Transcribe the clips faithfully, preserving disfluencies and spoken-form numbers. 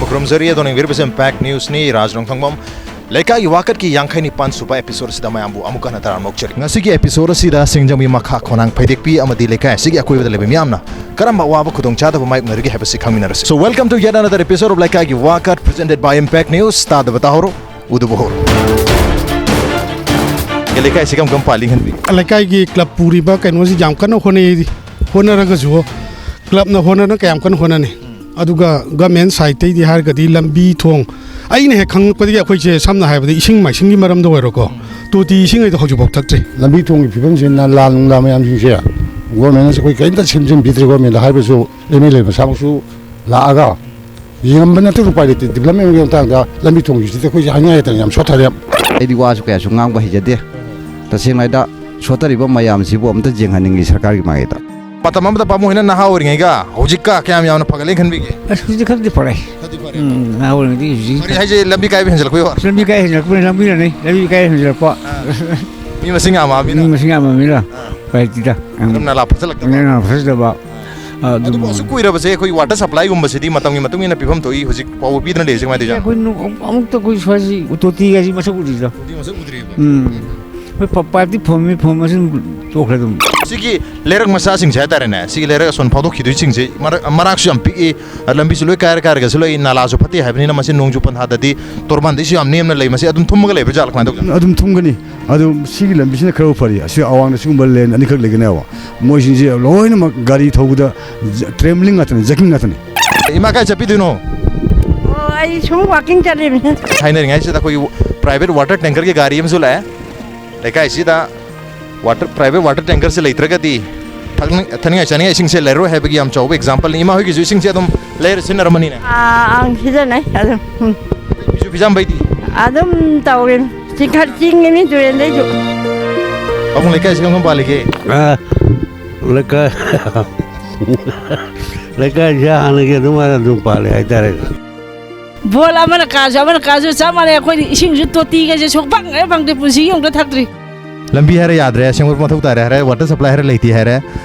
ꯈꯨꯔꯨꯝꯖꯔꯤ ꯑꯗꯣꯝꯅ ꯌꯦꯡꯕꯤꯔꯤꯕꯁꯤ Impact Newsꯅꯤ, ꯔꯥꯖ ꯔꯣꯡꯊꯪꯕꯝ꯫ ꯂꯩꯀꯥꯏꯒꯤ ꯋꯥꯀꯠꯀꯤ ꯌꯥꯡꯈꯩ ꯅꯤꯄꯥꯟ ꯁꯨꯕ episodeꯁꯤꯗ ꯃꯌꯥꯝꯕꯨ ꯑꯃꯨꯛ ꯍꯟꯅ ꯇꯔꯥꯝꯅ ꯑꯣꯛꯆꯔꯤ꯫ ꯉꯁꯤꯒꯤ episodeꯑꯁꯤꯗ ꯁꯤꯡꯖꯃꯩ ꯃꯈꯥ ꯈꯣꯡꯅꯥꯡ ꯐꯩꯗꯦꯛꯄꯤ ꯑꯃꯗꯤ ꯂꯩꯀꯥꯏ ꯑꯁꯤꯒꯤ ꯑꯀꯣꯏꯕꯗ ꯂꯩꯕ ꯃꯤꯌꯥꯝꯅ ꯀꯔꯝꯕ ꯑꯋꯥꯕ ꯈꯨꯗꯣꯡꯆꯥꯗꯕ ꯃꯥꯌꯣꯛꯅꯔꯤꯒꯦ ꯍꯥꯏꯕꯁꯤ ꯈꯪꯃꯤꯟꯅꯔꯁꯤ꯫ So, welcome to yet another episode of ꯂꯩꯀꯥꯏꯒꯤ ꯋꯥꯀꯠ, presented by Impact News꯫ ꯇꯥꯗꯕ ꯇꯥꯍꯧꯔꯣ, ꯎꯗꯕ ꯍꯧꯔꯣ꯫ ꯑꯦ, ꯂꯩꯀꯥꯏꯁꯤ ꯀꯔꯝ ꯀꯔꯝ ꯄꯥꯜꯂꯤ ꯈꯟꯕꯤ? ꯂꯩꯀꯥꯏꯒꯤ club ꯄꯨꯔꯤꯕ ꯀꯩꯅꯣꯁꯤ ꯌꯥꯝ ꯀꯟꯅ ꯍꯣꯠꯅꯩ, ꯍꯣꯠꯅꯔꯒꯁꯨ clubꯅ ꯍꯣꯠꯅꯅ ꯀꯌꯥꯝ ꯀꯟꯅ ꯍꯣꯠꯅꯅꯤ? ꯑꯗꯨꯒ government sideꯇꯩꯗꯤ ꯍꯥꯏꯔꯒꯗꯤ ꯂꯝꯕꯤ ꯊꯣꯡ, ꯑꯩꯅ ꯍꯦꯛ ꯈꯪꯂꯛꯄꯗꯒꯤ ꯑꯩꯈꯣꯏꯁꯦ ꯁꯝꯅ ꯍꯥꯏꯔꯕꯗ ꯏꯁꯤꯡ ꯃꯥꯏꯁꯤꯡꯒꯤ ꯃꯔꯝꯗ ꯑꯣꯏꯔꯣꯀꯣ, ꯇꯣꯇꯤ ꯏꯁꯤꯡ ꯍꯥꯏꯗꯣ ꯍꯧꯖꯤꯛꯐꯥꯎ ꯊꯛꯇ꯭ꯔꯤ꯫ ꯂꯝꯕꯤ ꯊꯣꯡꯒꯤ ꯐꯤꯕꯝꯁꯤ, ꯅꯂꯥ ꯅꯨꯡꯂꯥ ꯃꯌꯥꯝꯁꯤꯡꯁꯦ governmentꯅꯁꯨ ꯑꯩꯈꯣꯏ ꯀꯔꯤꯝꯇ ꯁꯦꯝꯖꯤꯟꯕꯤꯗ꯭ꯔꯦ꯫ Governmentꯗ ꯍꯥꯏꯕꯁꯨ MLA ꯃꯁꯥꯃꯛꯁꯨ ꯂꯥꯛꯑꯒ ꯌꯦꯡꯉꯝꯕ ꯅꯠꯇ꯭ꯔꯒ ꯎꯄꯥꯏ ꯂꯩꯇꯦ꯫ Developmentꯀꯤ ꯃꯇꯥꯡꯗ ꯂꯝꯕꯤ ꯊꯣꯡꯒꯤꯁꯤꯗꯤ ꯑꯩꯈꯣꯏꯁꯦ ꯍꯥꯏꯅꯤꯡꯉꯥꯏ ꯂꯩꯇꯅ ꯌꯥꯝ ꯁꯣꯠꯊꯔꯦ꯫ ꯑꯩꯗꯤ ꯋꯥꯁꯨ ꯀꯌꯥꯁꯨ ꯉꯥꯡꯕ ꯍꯩꯖꯗꯦ꯫ ꯇꯁꯦꯡꯅ ꯍꯥꯏꯗ, ꯁꯣꯠꯊꯔꯤꯕ ꯃꯌꯥꯝꯁꯤꯕꯨ ꯑꯝꯇ ꯌꯦꯡꯍꯟꯅꯤꯡꯉꯤ ꯁꯔꯀꯥꯔꯒꯤ ꯃꯥꯏꯀꯩꯗ꯫ ꯃꯇꯝ ꯑꯃꯗ ꯄꯥꯕꯨꯡ ꯍꯣꯏꯅ ꯅꯍꯥ ꯑꯣꯏꯔꯤꯉꯩꯒ ꯍꯧꯖꯤꯛꯀ ꯀꯌꯥꯝ ꯌꯥꯝꯅ ꯐꯒꯠꯂꯦ ꯈꯟꯕꯤꯒꯦ? ꯑꯁ, ꯍꯧꯖꯤꯛꯇꯤ ꯈꯔꯗꯤ ꯐꯔꯦ꯫ ꯈꯔꯗꯤ ꯐꯔꯦ꯫ ꯎꯝ, ꯅꯍꯥ ꯑꯣꯏꯔꯤꯉꯩꯗꯤ ꯍꯧꯖꯤꯛ ꯐꯔꯦ ꯍꯥꯏꯁꯦ ꯂꯝꯕꯤ ꯀꯥꯏꯕ ꯍꯦꯟꯖꯜꯂꯛꯄꯩ ꯋꯥ? ꯂꯝꯕꯤ ꯀꯥꯏ ꯍꯦꯟꯖꯜꯂꯛꯄꯅꯤ, ꯂꯝꯕꯤꯅꯅꯤ, ꯂꯝꯕꯤ ꯀꯥꯏ ꯍꯦꯟꯖꯜꯂꯛꯄ꯫ ꯑꯥ꯫ ꯃꯤ ꯃꯁꯤꯡ ꯌꯥꯝꯃꯛꯑꯕꯅꯤꯅ꯫ ꯃꯤ ꯃꯁꯤꯡ ꯌꯥꯝꯃꯛꯑꯕꯅꯤꯅ꯫ ꯑꯥ꯫ ꯎꯄꯥꯏ ꯂꯩꯇꯦꯗ꯫ ꯑꯗꯨꯝ ꯅꯥꯂꯥ ꯐꯠꯆꯜꯂꯛꯇꯕ꯫ ꯅꯥꯂꯥ ꯐꯠꯆꯜꯂꯛꯇꯕ꯫ ꯑꯥ, ꯑꯗꯨꯝ ꯑꯗꯨꯕꯨ ꯑꯁꯨꯛ ꯀꯨꯏꯔꯕꯁꯦ ꯑꯩꯈꯣꯏ water supplyꯒꯨꯝꯕꯁꯤꯗꯤ ꯃꯇꯝꯒꯤ ꯃꯇꯨꯡ ꯏꯟꯅ ꯄꯤꯐꯝ ꯊꯣꯛꯏ, ꯍꯧꯖꯤꯛ ꯐꯥꯎꯕ ꯄꯤꯗꯅ ꯂꯩꯔꯤꯁꯦ ꯀꯃꯥꯏꯅ ꯇꯧꯔꯤꯖꯥꯠꯅꯣ? ꯑꯩꯈꯣꯏ ꯅꯨ-, ꯑꯃꯨꯛꯇ ꯑꯩꯈꯣꯏ ꯁ꯭ꯋꯥꯏꯁꯤ ꯇꯣꯇꯤꯒꯁꯤ ꯃꯁꯛ ꯎꯗ꯭ꯔꯤꯗ꯫ ꯇꯣꯇꯤ ꯃꯁꯛ ꯎꯗ꯭ꯔꯤꯕ? ꯎꯝ꯫ ꯍꯣꯏ, ꯄ-, ꯄꯥꯏꯞꯇꯤ ꯐꯨꯝꯃꯤ, ꯐꯨꯝꯃꯁꯨ ꯑꯗꯨꯝ ꯇꯣꯛꯈ꯭ꯔꯦ ꯑꯗꯨꯝ꯫ ꯁꯤꯒꯤ ꯂꯩꯔꯛ ꯃꯆꯥꯁꯤꯡꯁꯦ ꯍꯥꯏꯇꯥꯔꯦꯅꯦ, ꯁꯤꯒꯤ ꯂꯩꯔꯛ ꯑꯁꯣꯟ ꯐꯥꯎꯗꯣꯛꯈꯤꯗꯣꯏꯁꯤꯡꯁꯦ ꯃꯔꯛ-, ꯃꯔꯥꯛꯁꯨ ꯌꯥꯝ ꯄꯤꯛꯏ, ꯂꯝꯕꯤꯁꯨ ꯂꯣꯏ ꯀꯥꯏꯔ ꯀꯥꯏꯔꯒꯁꯨ ꯂꯩ, ꯅꯥꯂꯥꯁꯨ ꯐꯠꯇꯦ ꯍꯥꯏꯕꯅꯤꯅ ꯃꯁꯤ ꯅꯣꯡꯖꯨ ꯄꯟꯊꯥꯗꯗꯤ ꯇꯣꯔꯕꯥꯟꯗꯩꯁꯨ ꯌꯥꯝ ꯅꯦꯝꯅ ꯂꯩ, ꯃꯁꯤ ꯑꯗꯨꯝ ꯊꯨꯝꯃꯒ ꯂꯩꯕ꯭ꯔꯥ ꯖꯥꯠꯂ ꯀꯃꯥꯏꯅ ꯇꯧꯖꯥꯠꯅꯣ? ꯑꯗꯨꯝ ꯊꯨꯝꯒꯅꯤ꯫ ꯑꯗꯨ ꯁꯤꯒꯤ ꯂꯝꯕꯤꯁꯤꯅ ꯈꯔꯕꯨ ꯐꯔꯤ꯫ ꯑꯁꯤ ꯑꯋꯥꯡꯗ ꯁꯤꯒꯨꯝꯕ lane ꯑꯅꯤꯈꯛ ꯂꯩꯒꯅꯦꯕ꯫ ꯃꯣꯏꯁꯤꯡꯁꯦ ꯂꯣꯏꯅꯃꯛ ꯒꯥꯔꯤ ꯊꯧꯕꯗ ꯖ-, trembling ꯉꯥꯛꯇꯅꯤ, jerking ꯉꯥꯛꯇꯅꯤ꯫ ꯏꯃꯥ, ꯀꯥꯏ ꯆꯠꯄꯤꯗꯣꯏꯅꯣ? ꯑꯣ, ꯑꯩ ꯁꯨꯝ walking ꯆꯠꯂꯤꯕꯅꯤ꯫ ꯍꯥꯏꯅꯔꯤꯉꯩꯁꯤꯗ ꯑꯩꯈꯣꯏꯒꯤ private water tankerꯒꯤ ꯒꯥꯔꯤ ꯑꯃꯁꯨ ꯂꯥꯛꯑꯦ꯫ ꯂꯩꯀꯥꯏꯁꯤꯗ water, private water tankerꯁꯦ ꯂꯩꯇ꯭ꯔꯒꯗꯤ ꯊꯛꯅꯤꯡ-, ꯊꯛꯅꯤꯡꯉꯥꯏ ꯆꯥꯅꯤꯡꯉꯥꯏ ꯏꯁꯤꯡꯁꯦ ꯂꯩꯔꯔꯣꯏ ꯍꯥꯏꯕꯒꯤ ꯌꯥꯝ ꯆꯥꯎꯕ exampleꯅꯤ꯫ ꯏꯃꯥ ꯍꯣꯏꯒꯤꯁꯨ ꯏꯁꯤꯡꯁꯦ ꯑꯗꯨꯝ ꯂꯩꯔ ꯁꯤꯖꯤꯟꯅꯔꯝꯃꯅꯤꯅꯦ? ꯑꯥ, ꯑꯪ, ꯁꯤꯖꯤꯟꯅꯩ ꯑꯗꯨꯝ꯫ ꯎꯝ꯫ ꯐꯤꯁꯨ ꯐꯤꯖꯥꯝꯕꯩꯗꯤ? ꯑꯗꯨꯝ ꯇꯧꯔꯤꯅꯤ꯫ ꯆꯤꯡꯈꯠ ꯆꯤꯡꯉꯤꯅꯤ ꯇꯨꯔꯦꯟꯗꯩꯁꯨ꯫ ꯄꯥꯕꯨꯡ, ꯂꯩꯀꯥꯏꯁꯤ ꯀꯔꯝ ꯀꯔꯝ ꯄꯥꯜꯂꯤꯒꯦ? ꯑꯥ, ꯂꯩꯀꯥꯏ, ꯂꯩꯀꯥꯏꯁꯦ ꯍꯥꯟꯅꯒꯤ ꯑꯗꯨꯃꯥꯏꯅ ꯑꯗꯨꯝ ꯄꯥꯜꯂꯤ ꯍꯥꯏꯇꯥꯔꯦ꯫ ꯕꯣꯜ ꯑꯃꯅ ꯀꯥꯁꯨ ꯑꯃꯅ ꯀꯥꯁꯨ ꯆꯞ ꯃꯥꯟꯅꯩ꯫ ꯑꯩꯈꯣꯏꯗꯤ ꯏꯁꯤꯡꯁꯨ ꯇꯣꯇꯤꯒꯁꯦ ꯁꯨꯡꯐꯪ ꯍꯦꯛ ꯐꯪꯗꯦ ꯄꯨꯟꯁꯤꯒꯤ ꯑꯃꯨꯛꯇ ꯊꯛꯇ꯭ꯔꯤ꯫ ꯂꯝꯕꯤ ꯍꯥꯏꯔꯦ ꯌꯥꯗ꯭ꯔꯦ, ꯁꯦꯝꯒꯠꯄ ꯃꯊꯧ ꯇꯥꯔꯦ ꯍꯥꯏꯔꯦ, water supply ꯍꯥꯏꯔꯦ ꯂꯩꯇꯦ ꯍꯥꯏꯔꯦ,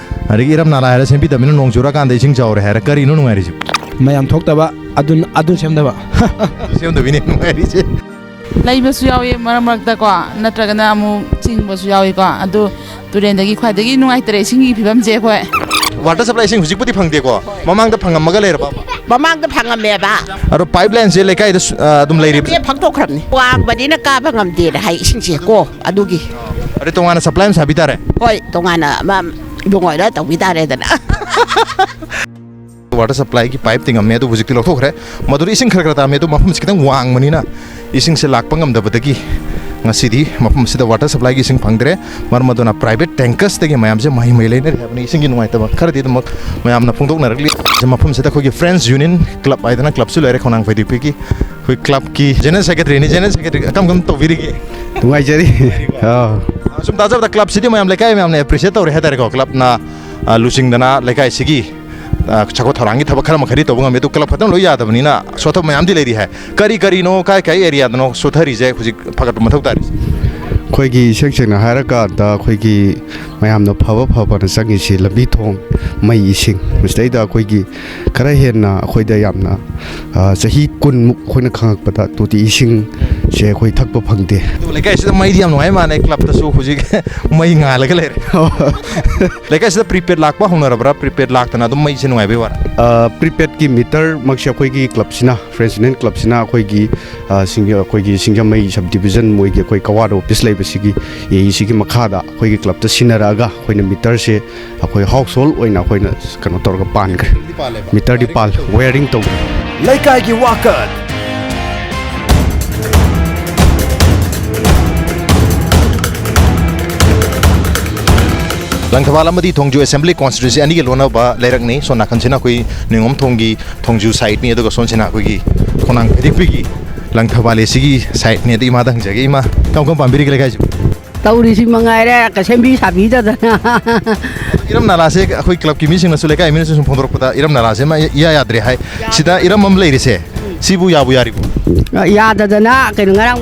ꯑꯗꯒꯤ ꯏꯔꯝ ꯅꯥꯂꯥ ꯍꯥꯏꯔꯦ ꯁꯦꯝꯕꯤꯗꯕꯅꯤꯅ ꯅꯣꯡ ꯆꯨꯔꯀꯥꯟꯗ ꯏꯁꯤꯡ ꯆꯥꯎꯔꯦ ꯍꯥꯏꯔꯦ, ꯀꯔꯤꯅꯣ ꯅꯨꯡꯉꯥꯏꯔꯤꯁꯤꯕꯨ? ꯃꯌꯥꯝ ꯊꯣꯛꯇꯕ, ꯑꯗꯨ ꯑꯗꯨ ꯁꯦꯝꯗꯕ꯫ ꯁꯦꯝꯗꯕꯤꯅꯦ ꯅꯨꯡꯉꯥꯏꯔꯤꯁꯦ꯫ ꯂꯩꯕꯁꯨ ꯌꯥꯎꯏ ꯃꯔꯛ ꯃꯔꯛꯇꯀꯣ, ꯅꯠꯇ꯭ꯔꯒꯅ ꯑꯃꯨꯛ ꯆꯤꯡꯕꯁꯨ ꯌꯥꯎꯏꯀꯣ꯫ ꯑꯗꯨ ꯇꯨꯔꯦꯟꯗꯒꯤ ꯈ꯭ꯋꯥꯏꯗꯒꯤ ꯅꯨꯡꯉꯥꯏꯇꯔꯦ ꯏꯁꯤꯡꯒꯤ ꯐꯤꯕꯝꯁꯦ ꯑꯩꯈꯣꯏ꯫ ꯋꯥꯇꯔ ꯁꯄ꯭ꯂꯥꯏ ꯏꯁꯤꯡ ꯍꯧꯖꯤꯛꯄꯨꯗꯤ ꯐꯪꯗꯦꯀꯣ, ꯃꯃꯥꯡꯗ ꯐꯪꯉꯝꯃꯒ ꯂꯩꯔꯕ? ꯃꯃꯥꯡꯗ ꯐꯪꯉꯝꯃꯦꯕ꯫ ꯑꯗꯣ ꯄꯥꯏꯞ ꯂꯥꯏꯟꯁꯦ ꯂꯩꯀꯥꯏꯗ ꯁꯨ- ꯑ, ꯑꯗꯨꯝ ꯂꯩꯔꯤꯕ? ꯐꯪꯗꯣꯛꯈ꯭ꯔꯕꯅꯤ, ꯋꯥꯡꯕꯅꯤꯅ ꯀꯥꯕ ꯉꯝꯗꯦꯅ ꯍꯥꯏ ꯏꯁꯤꯡꯁꯦ ꯀꯣ꯫ ꯑꯗꯨꯒꯤ꯫ ꯑꯗꯩ ꯇꯣꯉꯥꯟꯅ ꯁꯄ꯭ꯂꯥꯏ ꯑꯃ ꯁꯥꯕꯤ ꯇꯥꯔꯦ? ꯍꯣꯏ, ꯇꯣꯉꯥꯟꯅ ꯑꯃ ꯏꯕꯨꯡꯉꯣ ꯍꯣꯏꯅ ꯇꯧꯕꯤ ꯇꯥꯔꯦꯗꯅ꯫ ꯋꯥꯇꯔ ꯁꯄ꯭ꯂꯥꯏꯒꯤ ꯄꯥꯏꯞ ꯇꯤꯡꯉꯝꯃꯦ, ꯑꯗꯨ ꯍꯧꯖꯤꯛꯇꯤ ꯂꯧꯊꯣꯛꯈ꯭ꯔꯦ꯫ ꯃꯗꯨꯗ ꯏꯁꯤꯡ ꯈꯔ ꯈꯔ ꯇꯥꯔꯝꯃꯦ, ꯑꯗꯨ ꯃꯐꯝꯁꯤ ꯈꯤꯇꯪ ꯋꯥꯡꯕꯅꯤꯅ ꯏꯁꯤꯡꯁꯦ ꯂꯥꯛꯄ ꯉꯝꯗꯕꯗꯒꯤ ꯉꯁꯤꯗꯤ ꯃꯐꯝ ꯑꯁꯤꯗ ꯋꯥꯇꯔ ꯁꯄ꯭ꯂꯥꯏꯒꯤ ꯏꯁꯤꯡ ꯐꯪꯗ꯭ꯔꯦ꯫ ꯃꯔꯝ ꯑꯗꯨꯅ ꯄ꯭ꯔꯥꯏꯚꯦꯠ ꯇꯦꯡꯀꯔꯁꯇꯒꯤ ꯃꯌꯥꯝꯁꯦ ꯃꯍꯩ ꯃꯍꯩ ꯂꯩꯅꯔꯤ ꯍꯥꯏꯕꯅꯤ꯫ ꯏꯁꯤꯡꯒꯤ ꯅꯨꯡꯉꯥꯏꯇꯕ ꯈꯔꯗꯤ ꯑꯗꯨꯃꯛ ꯃꯌꯥꯝꯅ ꯐꯣꯡꯗꯣꯛꯅꯔꯛꯂꯤ꯫ ꯃꯐꯝꯁꯤꯗ ꯑꯩꯈꯣꯏꯒꯤ ꯐ꯭ꯔꯦꯟꯁ ꯌꯨꯅꯤꯌꯟ ꯀ꯭ꯂꯕ ꯍꯥꯏꯗꯅ ꯀ꯭ꯂꯕꯁꯨ ꯂꯩꯔꯦ ꯈꯣꯡꯅꯥꯡ ꯐꯩꯗꯤꯛꯄꯤꯒꯤ꯫ ꯑꯩꯈꯣꯏ ꯀ꯭ꯂꯕꯀꯤ ꯖꯦꯅꯔꯦꯜ ꯁꯦꯀ꯭ꯔꯦꯇꯔꯤꯅꯤ꯫ ꯖꯦꯅꯔꯦꯜ ꯁꯦꯀ꯭ꯔꯦꯇꯔꯤ ꯀꯔꯝ ꯀꯔꯝ ꯇꯧꯕꯤꯔꯤꯒꯦ? ꯅꯨꯡꯉꯥꯏꯖꯔꯤ꯫ ꯑꯥ꯫ ꯁꯨꯝ ꯇꯥꯖꯕꯗ ꯀ꯭ꯂꯕꯁꯤꯗꯤ ꯃꯌꯥꯝ, ꯂꯩꯀꯥꯏ ꯃꯌꯥꯝꯅ ꯑꯦꯄ꯭ꯔꯤꯁꯤꯌꯦꯠ ꯇꯧꯔꯦ ꯍꯥꯏꯇꯥꯔꯦꯀꯣ꯫ ꯀ꯭ꯂꯕꯅ, ꯑ, ꯂꯨꯆꯤꯡꯗꯅ ꯂꯩꯀꯥꯏꯁꯤꯒꯤ, ꯑ, ꯆꯥꯎꯈꯠ ꯊꯧꯔꯥꯡꯒꯤ ꯊꯕꯛ ꯈꯔ ꯃꯈꯩꯗꯤ ꯇꯧꯕ ꯉꯝꯃꯤ, ꯑꯗꯨ ꯀ꯭ꯂꯕ ꯈꯛꯇꯪ ꯂꯣꯏ ꯌꯥꯗꯕꯅꯤꯅ ꯁꯣꯠꯊꯕ ꯃꯌꯥꯝꯗꯤ ꯂꯩꯔꯤ ꯍꯥꯏ꯫ ꯀꯔꯤ ꯀꯔꯤꯅꯣ, ꯀꯥꯏ ꯀꯥꯏ ꯑꯦꯔꯤꯌꯥꯗꯅꯣ ꯁꯣꯠꯊꯔꯤꯁꯦ, ꯍꯧꯖꯤꯛ ꯐꯒꯠꯄ ꯃꯊꯧ ꯇꯥꯔꯤꯁꯦ? ꯑꯩꯈꯣꯏꯒꯤ ꯏꯁꯦꯡ ꯁꯦꯡꯅ ꯍꯥꯏꯔꯀꯥꯟꯗ ꯑꯩꯈꯣꯏꯒꯤ ꯃꯌꯥꯝꯅ ꯐꯕ ꯐꯕꯅ ꯆꯪꯉꯤꯁꯤ ꯂꯝꯕꯤ ꯊꯣꯡ, ꯃꯩ, ꯏꯁꯤꯡ꯫ ꯃꯁꯤꯗꯩꯗ ꯑꯩꯈꯣꯏꯒꯤ ꯈꯔ ꯍꯦꯟꯅ ꯑꯩꯈꯣꯏꯗ ꯌꯥꯝꯅ, ꯑ, ꯆꯍꯤ ꯀꯨꯟꯃꯨꯛ ꯑꯩꯈꯣꯏꯅ ꯈꯪꯉꯛꯄꯗ ꯇꯣꯇꯤ ꯏꯁꯤꯡꯁꯦ ꯑꯩꯈꯣꯏ ꯊꯛꯄ ꯐꯪꯗꯦ꯫ ꯑꯗꯨ ꯂꯩꯀꯥꯏꯁꯤꯗ ꯃꯩꯗꯤ ꯌꯥꯝ ꯅꯨꯡꯉꯥꯏ ꯃꯥꯜꯂꯦ, ꯀ꯭ꯂꯕꯇꯁꯨ ꯍꯧꯖꯤꯛ ꯃꯩ ꯉꯥꯜꯂꯒ ꯂꯩꯔꯦ꯫ ꯂꯩꯀꯥꯏꯁꯤꯗ ꯄ꯭ꯔꯤꯄꯦꯗ ꯂꯥꯛꯄ ꯍꯧꯅꯔꯕ꯭ꯔꯥ? ꯄ꯭ꯔꯤꯄꯦꯗ ꯂꯥꯛꯇꯅ ꯑꯗꯨꯝ ꯃꯩꯁꯦ ꯅꯨꯡꯉꯥꯏꯕꯩ ꯋꯥꯔꯥ? ꯑ, ꯄ꯭ꯔꯤꯄꯦꯗꯀꯤ ꯃꯤꯇꯔꯃꯛꯁꯦ ꯑꯩꯈꯣꯏꯒꯤ ꯀ꯭ꯂꯕꯁꯤꯅ, ꯐ꯭ꯔꯦꯟꯁ ꯌꯨꯅꯤꯌꯟ ꯀ꯭ꯂꯕꯁꯤꯅ ꯑꯩꯈꯣꯏꯒꯤ, ꯑ, ꯁꯤꯡꯖ-, ꯑꯩꯈꯣꯏꯒꯤ ꯁꯤꯡꯖꯃꯩ ꯁꯕ ꯗꯤꯕꯤꯖꯟ ꯃꯣꯏꯒꯤ ꯑꯩꯈꯣꯏ ꯀꯋꯥꯔꯗ ꯑꯣꯐꯤꯁ ꯂꯩꯕꯁꯤꯒꯤ, ꯑꯦ ꯏ ꯁꯤꯒꯤ ꯃꯈꯥꯗ ꯑꯩꯈꯣꯏꯒꯤ ꯀ꯭ꯂꯕꯇ ꯁꯤꯟꯅꯔꯛꯑꯒ ꯑꯩꯈꯣꯏꯅ ꯃꯤꯇꯔꯁꯦ ꯑꯩꯈꯣꯏ ꯍꯥꯎꯁ ꯍꯣꯜ ꯑꯣꯏꯅ ꯑꯩꯈꯣꯏꯅ ꯀꯩꯅꯣ ꯇꯧꯔꯒ ꯄꯥꯟꯈ꯭ꯔꯦ꯫ ꯃꯤꯇꯔꯗꯤ ꯄꯥꯜꯂꯦ, ꯋꯦꯌꯔꯤꯡ ꯇꯧꯗꯦ꯫ ꯂꯩꯀꯥꯏꯒꯤ ꯋꯥꯀꯠ꯫ ꯂꯪꯊꯕꯥꯜ ꯑꯃꯗꯤ ꯊꯣꯡꯖꯨ ꯑꯦꯁꯦꯝꯕ꯭ꯂꯤ ꯀꯣꯟꯁꯇꯤꯇ꯭ꯋꯦꯟꯁꯤ ꯑꯅꯤꯒꯤ ꯂꯣꯟꯅꯕ ꯂꯩꯔꯛꯅꯤ꯫ ꯁꯣꯝ ꯅꯥꯀꯟꯁꯤꯅ ꯑꯩꯈꯣꯏ ꯅꯤꯉꯣꯝ ꯊꯣꯡꯒꯤ ꯊꯣꯡꯖꯨ ꯁꯥꯏꯠꯅꯤ, ꯑꯗꯨꯒ ꯁꯣꯝꯁꯤꯅ ꯑꯩꯈꯣꯏꯒꯤ ꯈꯣꯡꯅꯥꯡ ꯐꯩꯗꯤꯛꯄꯤꯒꯤ ꯂꯪꯊꯕꯥꯜ ꯑꯦꯁꯤꯒꯤ ꯁꯥꯏꯠꯅꯤ꯫ ꯑꯗ ꯏꯃꯥꯗ ꯍꯪꯖꯒꯦ, ꯏꯃꯥ, ꯀꯔꯝ ꯀꯔꯝ ꯄꯥꯝꯕꯤꯔꯤꯒꯦ ꯂꯩꯀꯥꯏꯁꯤꯕꯨ? ꯇꯧꯔꯤꯁꯤ ꯃꯉꯥꯏꯔꯦ, ꯀ-, ꯁꯦꯝꯕꯤ ꯁꯥꯕꯤꯗꯗꯅ꯫ ꯏꯔꯝ ꯅꯂꯥꯁꯦ ꯑꯩꯈꯣꯏ ꯀ꯭ꯂꯕꯀꯤ ꯃꯤꯁꯤꯡꯅꯁꯨ, ꯂꯩꯀꯥꯏ ꯃꯤꯅꯁꯨ ꯁꯨꯝ ꯐꯣꯡꯗꯣꯔꯛꯄꯗ ꯏꯔꯝ ꯅꯂꯥꯁꯦ ꯑꯃ ꯏꯌꯥ ꯌꯥꯗ꯭ꯔꯦ ꯍꯥꯏ꯫ ꯁꯤꯗ ꯏꯔꯝ ꯑꯃ ꯂꯩꯔꯤꯁꯦ, ꯁꯤꯕꯨ ꯌꯥꯕꯨ ꯌꯥꯔꯤꯕꯣ? ꯌꯥꯗꯗꯅ ꯀꯩꯅꯣ, ꯉꯔꯥꯡ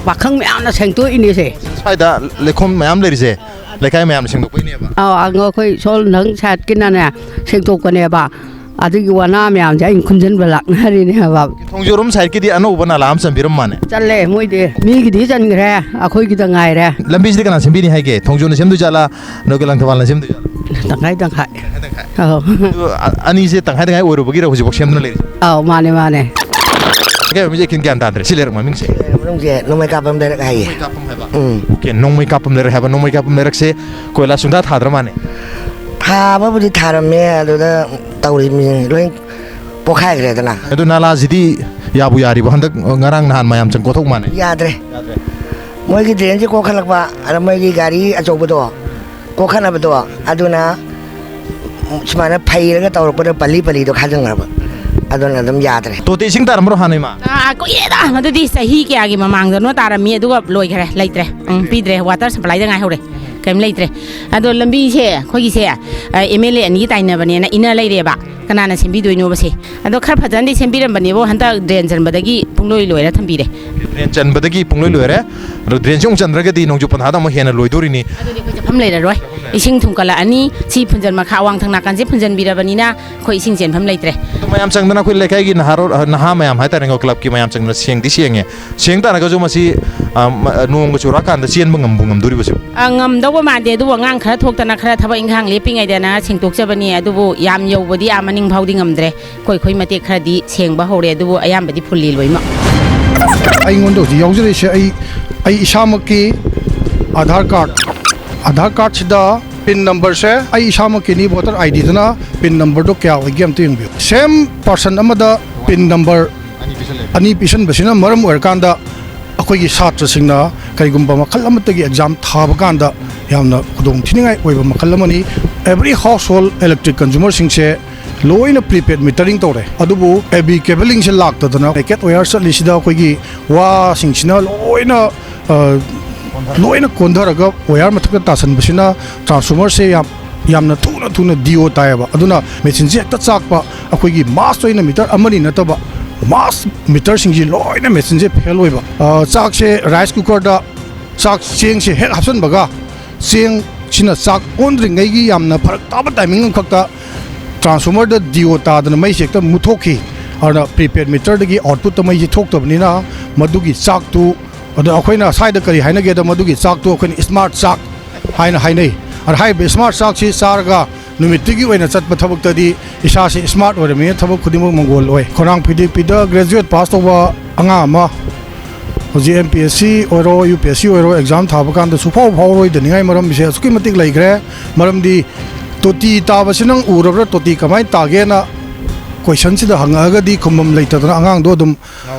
ꯄꯥꯈꯪ ꯃꯌꯥꯝꯅ ꯁꯦꯡꯇꯣꯛꯏꯅꯦꯁꯦ꯫ ꯁ꯭ꯋꯥꯏꯗ ꯂꯩꯈꯣꯝ ꯃꯌꯥꯝ ꯂꯩꯔꯤꯁꯦ ꯂꯩꯀꯥꯏ ꯃꯌꯥꯝꯅ ꯁꯦꯡꯗꯣꯛꯄꯩꯅꯦꯕ? ꯑꯧ, ꯑꯉ-, ꯑꯩꯈꯣꯏ ꯁꯣꯜ ꯅꯪ ꯁꯥꯏꯠꯀꯤꯅꯅꯦ ꯁꯦꯡꯗꯣꯛꯄꯅꯦꯕ꯫ ꯑꯗꯨꯒꯤ ꯋꯥꯅꯥ ꯃꯌꯥꯝꯁꯦ ꯑꯩꯅ ꯈꯨꯟꯖꯤꯟꯕ ꯂꯥꯛꯅꯔꯤꯅꯦ ꯍꯥꯏꯕ꯫ ꯊꯣꯡꯖꯣꯔꯣꯝ ꯁꯥꯏꯠꯀꯤꯗꯤ ꯑꯅꯧꯕ ꯅꯥꯂꯥ ꯑꯃ ꯆꯟꯕꯤꯔꯝ ꯃꯥꯅꯦ꯫ ꯆꯜꯂꯦ, ꯃꯣꯏꯗꯤ ꯃꯤꯒꯤꯗꯤ ꯆꯟꯈ꯭ꯔꯦ, ꯑꯩꯈꯣꯏꯒꯤꯗ ꯉꯥꯏꯔꯦ꯫ ꯂꯝꯕꯤꯁꯤꯗꯤ ꯀꯅꯥ ꯁꯦꯝꯕꯤꯅꯤ ꯍꯥꯏꯒꯦ? ꯊꯣꯡꯖꯣꯅ ꯁꯦꯝꯗꯣꯏ ꯖꯥꯠꯂꯥ, ꯅꯣꯏꯒꯤ ꯂꯪꯊꯕꯥꯜꯅ ꯁꯦꯝꯗꯣꯏ ꯖꯥꯠꯂꯥ? ꯇꯪꯈꯥꯏ ꯇꯪꯈꯥꯏ꯫ ꯑꯧ꯫ ꯑꯗꯨ ꯑ-, ꯑꯅꯤꯁꯦ ꯇꯪꯈꯥꯏ ꯇꯪꯈꯥꯏ ꯑꯣꯏꯔꯨꯕꯒꯤꯔ ꯍꯧꯖꯤꯛꯐꯥꯎ ꯁꯦꯝꯗꯅ ꯂꯩꯔꯤꯁꯦ? ꯑꯧ, ꯃꯥꯅꯦ, ꯃꯥꯅꯦ꯫ ꯀꯩ ꯃꯤꯁꯦ ꯒ꯭ꯌꯥꯟ ꯇꯥꯗ꯭ꯔꯦ꯫ ꯁꯤ ꯂꯩꯔꯛ ꯃꯃꯤꯡꯁꯦ? ꯃꯅꯨꯡꯁꯦ ꯅꯣꯡꯃꯩ ꯀꯥꯞꯐꯝ ꯂꯩꯔꯛ ꯍꯥꯏꯌꯦ꯫ ꯅꯣꯡꯃꯩ ꯀꯥꯞꯐꯝ ꯍꯥꯏꯕ? ꯎꯝ꯫ ꯑꯣꯀꯦ, ꯅꯣꯡꯃꯩ ꯀꯥꯞꯐꯝ ꯂꯩꯔꯛ ꯍꯥꯏꯕ꯫ ꯅꯣꯡꯃꯩ ꯀꯥꯞꯐꯝ ꯂꯩꯔꯛꯁꯦ ꯀꯣꯏꯂꯥ ꯁꯨꯡꯊꯥ ꯊꯥꯗ꯭ꯔ ꯃꯥꯅꯦ? ꯊꯥꯕꯕꯨꯗꯤ ꯊꯥꯔꯝꯃꯦ, ꯑꯗꯨꯗ ꯇꯧꯔꯤꯕ ꯃꯤꯁꯤꯡ ꯂꯣꯏ ꯄꯣꯛꯈꯥꯏꯈ꯭ꯔꯦꯗꯅ꯫ ꯑꯗꯨ ꯅꯥꯂꯥꯁꯤꯗꯤ ꯌꯥꯕꯨ ꯌꯥꯔꯤꯕꯣ? ꯍꯟꯗꯛ ꯉꯔꯥꯡ ꯅꯍꯥꯟ ꯃꯌꯥꯝ ꯆꯪ ꯀꯣꯊꯣꯛ ꯃꯥꯅꯦ? ꯌꯥꯗ꯭ꯔꯦ꯫ ꯌꯥꯗ꯭ꯔꯦ꯫ ꯃꯣꯏꯒꯤ ꯗ꯭ꯔꯦꯟꯁꯦ ꯀꯣꯛꯈꯠꯂꯛꯄ, ꯑꯗ ꯃꯣꯏꯒꯤ ꯒꯥꯔꯤ ꯑꯆꯧꯕꯗꯣ ꯀꯣꯛꯈꯠꯅꯕꯗꯣ, ꯑꯗꯨꯅ ꯁꯨꯃꯥꯏꯅ ꯐꯩꯔꯒ ꯇꯧꯔꯛꯄꯗ ꯄꯂꯤ ꯄꯂꯤꯗꯣ ꯈꯥꯖꯤꯟꯈ꯭ꯔꯕ, ꯑꯗꯨꯅ ꯑꯗꯨꯝ ꯌꯥꯗ꯭ꯔꯦ꯫ ꯇꯣꯇꯤ ꯏꯁꯤꯡ ꯇꯥꯔꯝꯕ꯭ꯔꯣ ꯍꯥꯟꯅ, ꯏꯃꯥ? ꯑꯥ, ꯀꯨꯏꯔꯦꯗ, ꯃꯗꯨꯗꯤ ꯆꯍꯤ ꯀꯌꯥꯒꯤ ꯃꯃꯥꯡꯗꯅꯣ ꯇꯥꯔꯝꯃꯤ, ꯑꯗꯨꯒ ꯂꯣꯏꯈ꯭ꯔꯦ, ꯂꯩꯇ꯭ꯔꯦ꯫ ꯎꯝ, ꯄꯤꯗ꯭ꯔꯦ, ꯋꯥꯇꯔ ꯁꯄ꯭ꯂꯥꯏꯗ ꯉꯥꯏꯍꯧꯔꯦ, ꯀꯩꯝ ꯂꯩꯇ꯭ꯔꯦ꯫ ꯑꯗꯣ ꯂꯝꯕꯤꯁꯦ ꯑꯩꯈꯣꯏꯒꯤꯁꯦ, ꯑ, ꯑꯦꯝ ꯑꯦꯜ ꯑꯦ ꯑꯅꯤꯒꯤ ꯇꯥꯏꯅꯕꯅꯦꯅ ꯏꯟꯅ ꯂꯩꯔꯦꯕ꯫ ꯀꯅꯥꯅ ꯁꯦꯝꯕꯤꯗꯣꯏꯅꯣꯕꯁꯦ? ꯑꯗꯣ ꯈꯔ ꯐꯖꯅꯗꯤ ꯁꯦꯝꯕꯤꯔꯝꯕꯅꯦꯕꯣ, ꯍꯟꯗꯛ ꯗ꯭ꯔꯦꯟ ꯆꯟꯕꯗꯒꯤ ꯄꯨꯡꯂꯣꯏ ꯂꯣꯏꯔ ꯊꯝꯕꯤꯔꯦ꯫ ꯗ꯭ꯔꯦꯟ ꯆꯟꯕꯗꯒꯤ ꯄꯨꯡꯂꯣꯏ ꯂꯣꯏꯔꯦ꯫ ꯑꯗꯣ ꯗ꯭ꯔꯦꯟꯁꯦ ꯑꯃꯨꯛ ꯆꯟꯗ꯭ꯔꯒꯗꯤ ꯅꯣꯡꯖꯨ ꯄꯟꯊꯥꯗ ꯑꯃꯨꯛ ꯍꯦꯟꯅ ꯂꯣꯏꯗꯣꯔꯤꯅꯤ꯫ ꯑꯗꯨꯗꯤ ꯑꯩꯈꯣꯏ ꯆꯠꯐꯝ ꯂꯩꯔꯔꯣꯏ꯫ ꯏꯁꯤꯡ ꯊꯨꯝꯀꯠꯂꯛꯑꯅꯤ꯫ ꯁꯤ ꯐꯨꯟꯖꯟ ꯃꯈꯥ, ꯑꯋꯥꯡ ꯊꯪꯅꯥ ꯀꯥꯟꯁꯦ ꯐꯨꯟꯖꯟꯕꯤꯔꯕꯅꯤꯅ ꯑꯩꯈꯣꯏ ꯏꯁꯤꯡ ꯆꯦꯟꯐꯝ ꯂꯩꯇ꯭ꯔꯦ꯫ ꯑꯗꯣ ꯃꯌꯥꯝ ꯆꯪꯗꯅ ꯑꯩꯈꯣꯏ ꯂꯩꯀꯥꯏꯒꯤ ꯅꯍꯥꯔꯣꯜ, ꯅꯍꯥ ꯃꯌꯥꯝ ꯍꯥꯏꯇꯥꯔꯦꯀꯣ, ꯀ꯭ꯂꯕꯀꯤ ꯃꯌꯥꯝ ꯆꯪꯗꯅ ꯁꯦꯡꯗꯤ ꯁꯦꯡꯉꯦ꯫ ꯁꯦꯡ ꯇꯥꯔꯒꯁꯨ ꯃꯁꯤ, ꯑ, ꯃ-, ꯅꯣꯡꯒ ꯆꯨꯔꯛꯑꯀꯥꯟꯗ ꯆꯦꯟꯕ ꯉꯝꯕꯨ ꯉꯝꯗꯣꯔꯤꯕꯁꯤꯕꯨ? ꯑ, ꯉꯝꯗꯧꯕ ꯃꯥꯟꯗꯦ, ꯑꯗꯨꯕꯨ ꯑꯉꯥꯡ ꯈꯔ ꯊꯣꯛꯇꯅ ꯈꯔ ꯊꯕꯛ ꯏꯪꯈꯥꯡ ꯂꯦꯞꯄꯤꯉꯩꯗꯅ ꯁꯦꯡꯇꯣꯛꯆꯕꯅꯤ, ꯑꯗꯨꯕꯨ ꯌꯥꯝ ꯌꯧꯕꯗꯤ ꯑꯥ ꯃꯅꯤꯡ ꯐꯥꯎꯗꯤ ꯉꯝꯗ꯭ꯔꯦ꯫ ꯑꯩꯈꯣꯏ ꯑꯩꯈꯣꯏ ꯃꯇꯦꯛ ꯈꯔꯗꯤ ꯁꯦꯡꯕ ꯍꯧꯔꯦ, ꯑꯗꯨꯕꯨ ꯑꯌꯥꯝꯕꯗꯤ ꯐꯨꯜꯂꯤ ꯂꯣꯏꯅꯃꯛ꯫ ꯑꯩꯉꯣꯟꯗ ꯍꯧꯖꯤꯛ ꯌꯥꯎꯖꯔꯤꯁꯦ ꯑꯩ, ꯑꯩ ꯏꯁꯥꯃꯛꯀꯤ ꯑꯙꯥꯔ ꯀꯥꯔꯗ, ꯑꯙꯥꯔ ꯀꯥꯔꯗꯁꯤꯗ ꯄꯤꯟ ꯅꯝꯕꯔꯁꯦ ꯑꯩ ꯏꯁꯥꯃꯛꯀꯤꯅꯤ, ꯚꯣꯇꯔ ꯑꯥꯏ ꯗꯤꯗꯨꯅ ꯄꯤꯟ ꯅꯝꯕꯔꯗꯣ ꯀꯌꯥ ꯑꯣꯏꯒꯦ ꯑꯝꯇ ꯌꯦꯡꯕꯤꯌꯨ꯫ ꯁꯦꯝ ꯄꯥꯔꯁꯟ ꯑꯃꯗ ꯄꯤꯟ ꯅꯝꯕꯔ ꯑꯅꯤ ꯄꯤꯁꯟꯕꯁꯤꯅ ꯃꯔꯝ ꯑꯣꯏꯔꯀꯥꯟꯗ ꯑꯩꯈꯣꯏꯒꯤ ꯁꯥꯇ꯭ꯔꯁꯤꯡꯅ ꯀꯔꯤꯒꯨꯝꯕ ꯃꯈꯜ ꯑꯃꯠꯇꯒꯤ ꯑꯦꯛꯖꯥꯝ ꯊꯥꯕ ꯀꯥꯟꯗ ꯌꯥꯝꯅ ꯈꯨꯗꯣꯡ ꯊꯤꯅꯤꯡꯉꯥꯏ ꯑꯣꯏꯕ ꯃꯈꯜ ꯑꯃꯅꯤ꯫ Every household electric consumerꯁꯤꯡꯁꯦ ꯂꯣꯏꯅ prepaid metering ꯇꯧꯔꯦ, ꯑꯗꯨꯕꯨ ꯑꯦ ꯕꯤ cableingꯁꯦ ꯂꯥꯛꯇꯗꯅ naked wire ꯆꯠꯂꯤꯁꯤꯗ ꯑꯩꯈꯣꯏꯒꯤ ꯋꯥꯁꯤꯡꯁꯤꯅ ꯂꯣꯏꯅ, ꯑ, ꯂꯣꯏꯅ ꯀꯣꯟꯊꯔꯒ wire ꯃꯊꯛꯇ ꯇꯥꯁꯟꯕꯁꯤꯅ transformerꯁꯦ ꯌꯥꯝ, ꯌꯥꯝꯅ ꯊꯨꯅ ꯊꯨꯅ ꯗꯤ ꯑꯣ ꯇꯥꯏꯌꯦꯕ꯫ ꯑꯗꯨꯅ machineꯁꯦ ꯍꯦꯛꯇ ꯆꯥꯛꯄ, ꯑꯩꯈꯣꯏꯒꯤ mass ꯑꯣꯏꯅ meter ꯑꯃꯅꯤ ꯅꯠꯇꯕ mass meterꯁꯤꯡꯁꯤ ꯂꯣꯏꯅ machineꯁꯦ fail ꯑꯣꯏꯕ꯫ ꯑ, ꯆꯥꯛꯁꯦ rice cookerꯗ ꯆꯥꯛ ꯆꯦꯡꯁꯦ ꯍꯦꯛ ꯍꯥꯞꯆꯤꯟꯕꯒ ꯆꯦꯡꯁꯤꯅ ꯆꯥꯛ ꯑꯣꯟꯗ꯭ꯔꯤꯉꯩꯒꯤ ꯌꯥꯝꯅ ꯐꯔꯛ ꯇꯥꯕ timing ꯑꯃꯈꯛꯇ ꯇ꯭ꯔꯥꯟꯁꯐꯣꯔꯃꯔꯗ ꯗꯤꯑꯣ ꯇꯥꯗꯅ ꯃꯩꯁꯦ ꯍꯦꯛꯇ ꯃꯨꯠꯊꯣꯛꯈꯤ꯫ ꯑꯗꯨꯅ ꯄ꯭ꯔꯤꯄꯦꯗ ꯃꯤꯇꯔꯗꯒꯤ ꯑꯥꯎꯠꯄꯨꯠꯇ ꯃꯩꯁꯦ ꯊꯣꯛꯇꯕꯅꯤꯅ ꯃꯗꯨꯒꯤ ꯆꯥꯛꯇꯨ, ꯑꯗꯣ ꯑꯩꯈꯣꯏꯅ ꯁ꯭ꯋꯥꯏꯗ ꯀꯔꯤ ꯍꯥꯏꯅꯒꯦꯗ, ꯃꯗꯨꯒꯤ ꯆꯥꯛꯇꯨ ꯑꯩꯈꯣꯏꯅ ꯏꯁꯃꯥꯔꯠ ꯆꯥꯛ ꯍꯥꯏꯅ ꯍꯥꯏꯅꯩ꯫ ꯑꯗꯣ ꯍꯥꯏꯔꯤꯕ ꯏꯁꯃꯥꯔꯠ ꯆꯥꯛꯁꯤ ꯆꯥꯔꯒ ꯅꯨꯃꯤꯠꯇꯨꯒꯤ ꯑꯣꯏꯅ ꯆꯠꯄ ꯊꯕꯛꯇꯗꯤ ꯏꯁꯥꯁꯦ ꯏꯁꯃꯥꯔꯠ ꯑꯣꯏꯔꯕꯅꯤꯅ ꯊꯕꯛ ꯈꯨꯗꯤꯡꯃꯛ ꯃꯪꯒꯣꯜ ꯑꯣꯏ꯫ ꯈꯣꯡꯅꯥꯡ ꯐꯤꯗꯤꯄꯤꯗ ꯒ꯭ꯔꯦꯖꯨꯑꯦꯠ ꯄꯥꯁ ꯇꯧꯕ ꯑꯉꯥꯡ ꯑꯃ ꯍꯧꯖꯤꯛ ꯑꯦꯝ ꯄꯤ ꯑꯦꯁ ꯁꯤ ꯑꯣꯏꯔꯣ, ꯌꯨ ꯄꯤ ꯑꯦꯁ ꯁꯤ ꯑꯣꯏꯔꯣ, ꯑꯦꯛꯖꯥꯝ ꯊꯥꯕ ꯀꯥꯟꯗ ꯁꯨꯐꯥꯎ ꯐꯥꯎꯔꯣꯏꯗꯅꯤꯡꯉꯥꯏ ꯃꯔꯝꯁꯦ ꯑꯁꯨꯛꯀꯤ ꯃꯇꯤꯛ ꯂꯩꯈ꯭ꯔꯦ꯫ ꯃꯔꯝꯗꯤ ꯇꯣꯇꯤ ꯇꯥꯕꯁꯤ ꯅꯪ ꯎꯔꯕ꯭ꯔꯥ? ꯇꯣꯇꯤ ꯀꯃꯥꯏꯅ ꯇꯥꯒꯦꯅ ꯀꯣꯏꯁꯟꯁꯤꯗ ꯍꯪꯉꯛꯑꯒꯗꯤ ꯈꯨꯝꯐꯝ ꯂꯩꯇꯗꯅ ꯑꯉꯥꯡꯗꯣ ꯑꯗꯨꯝ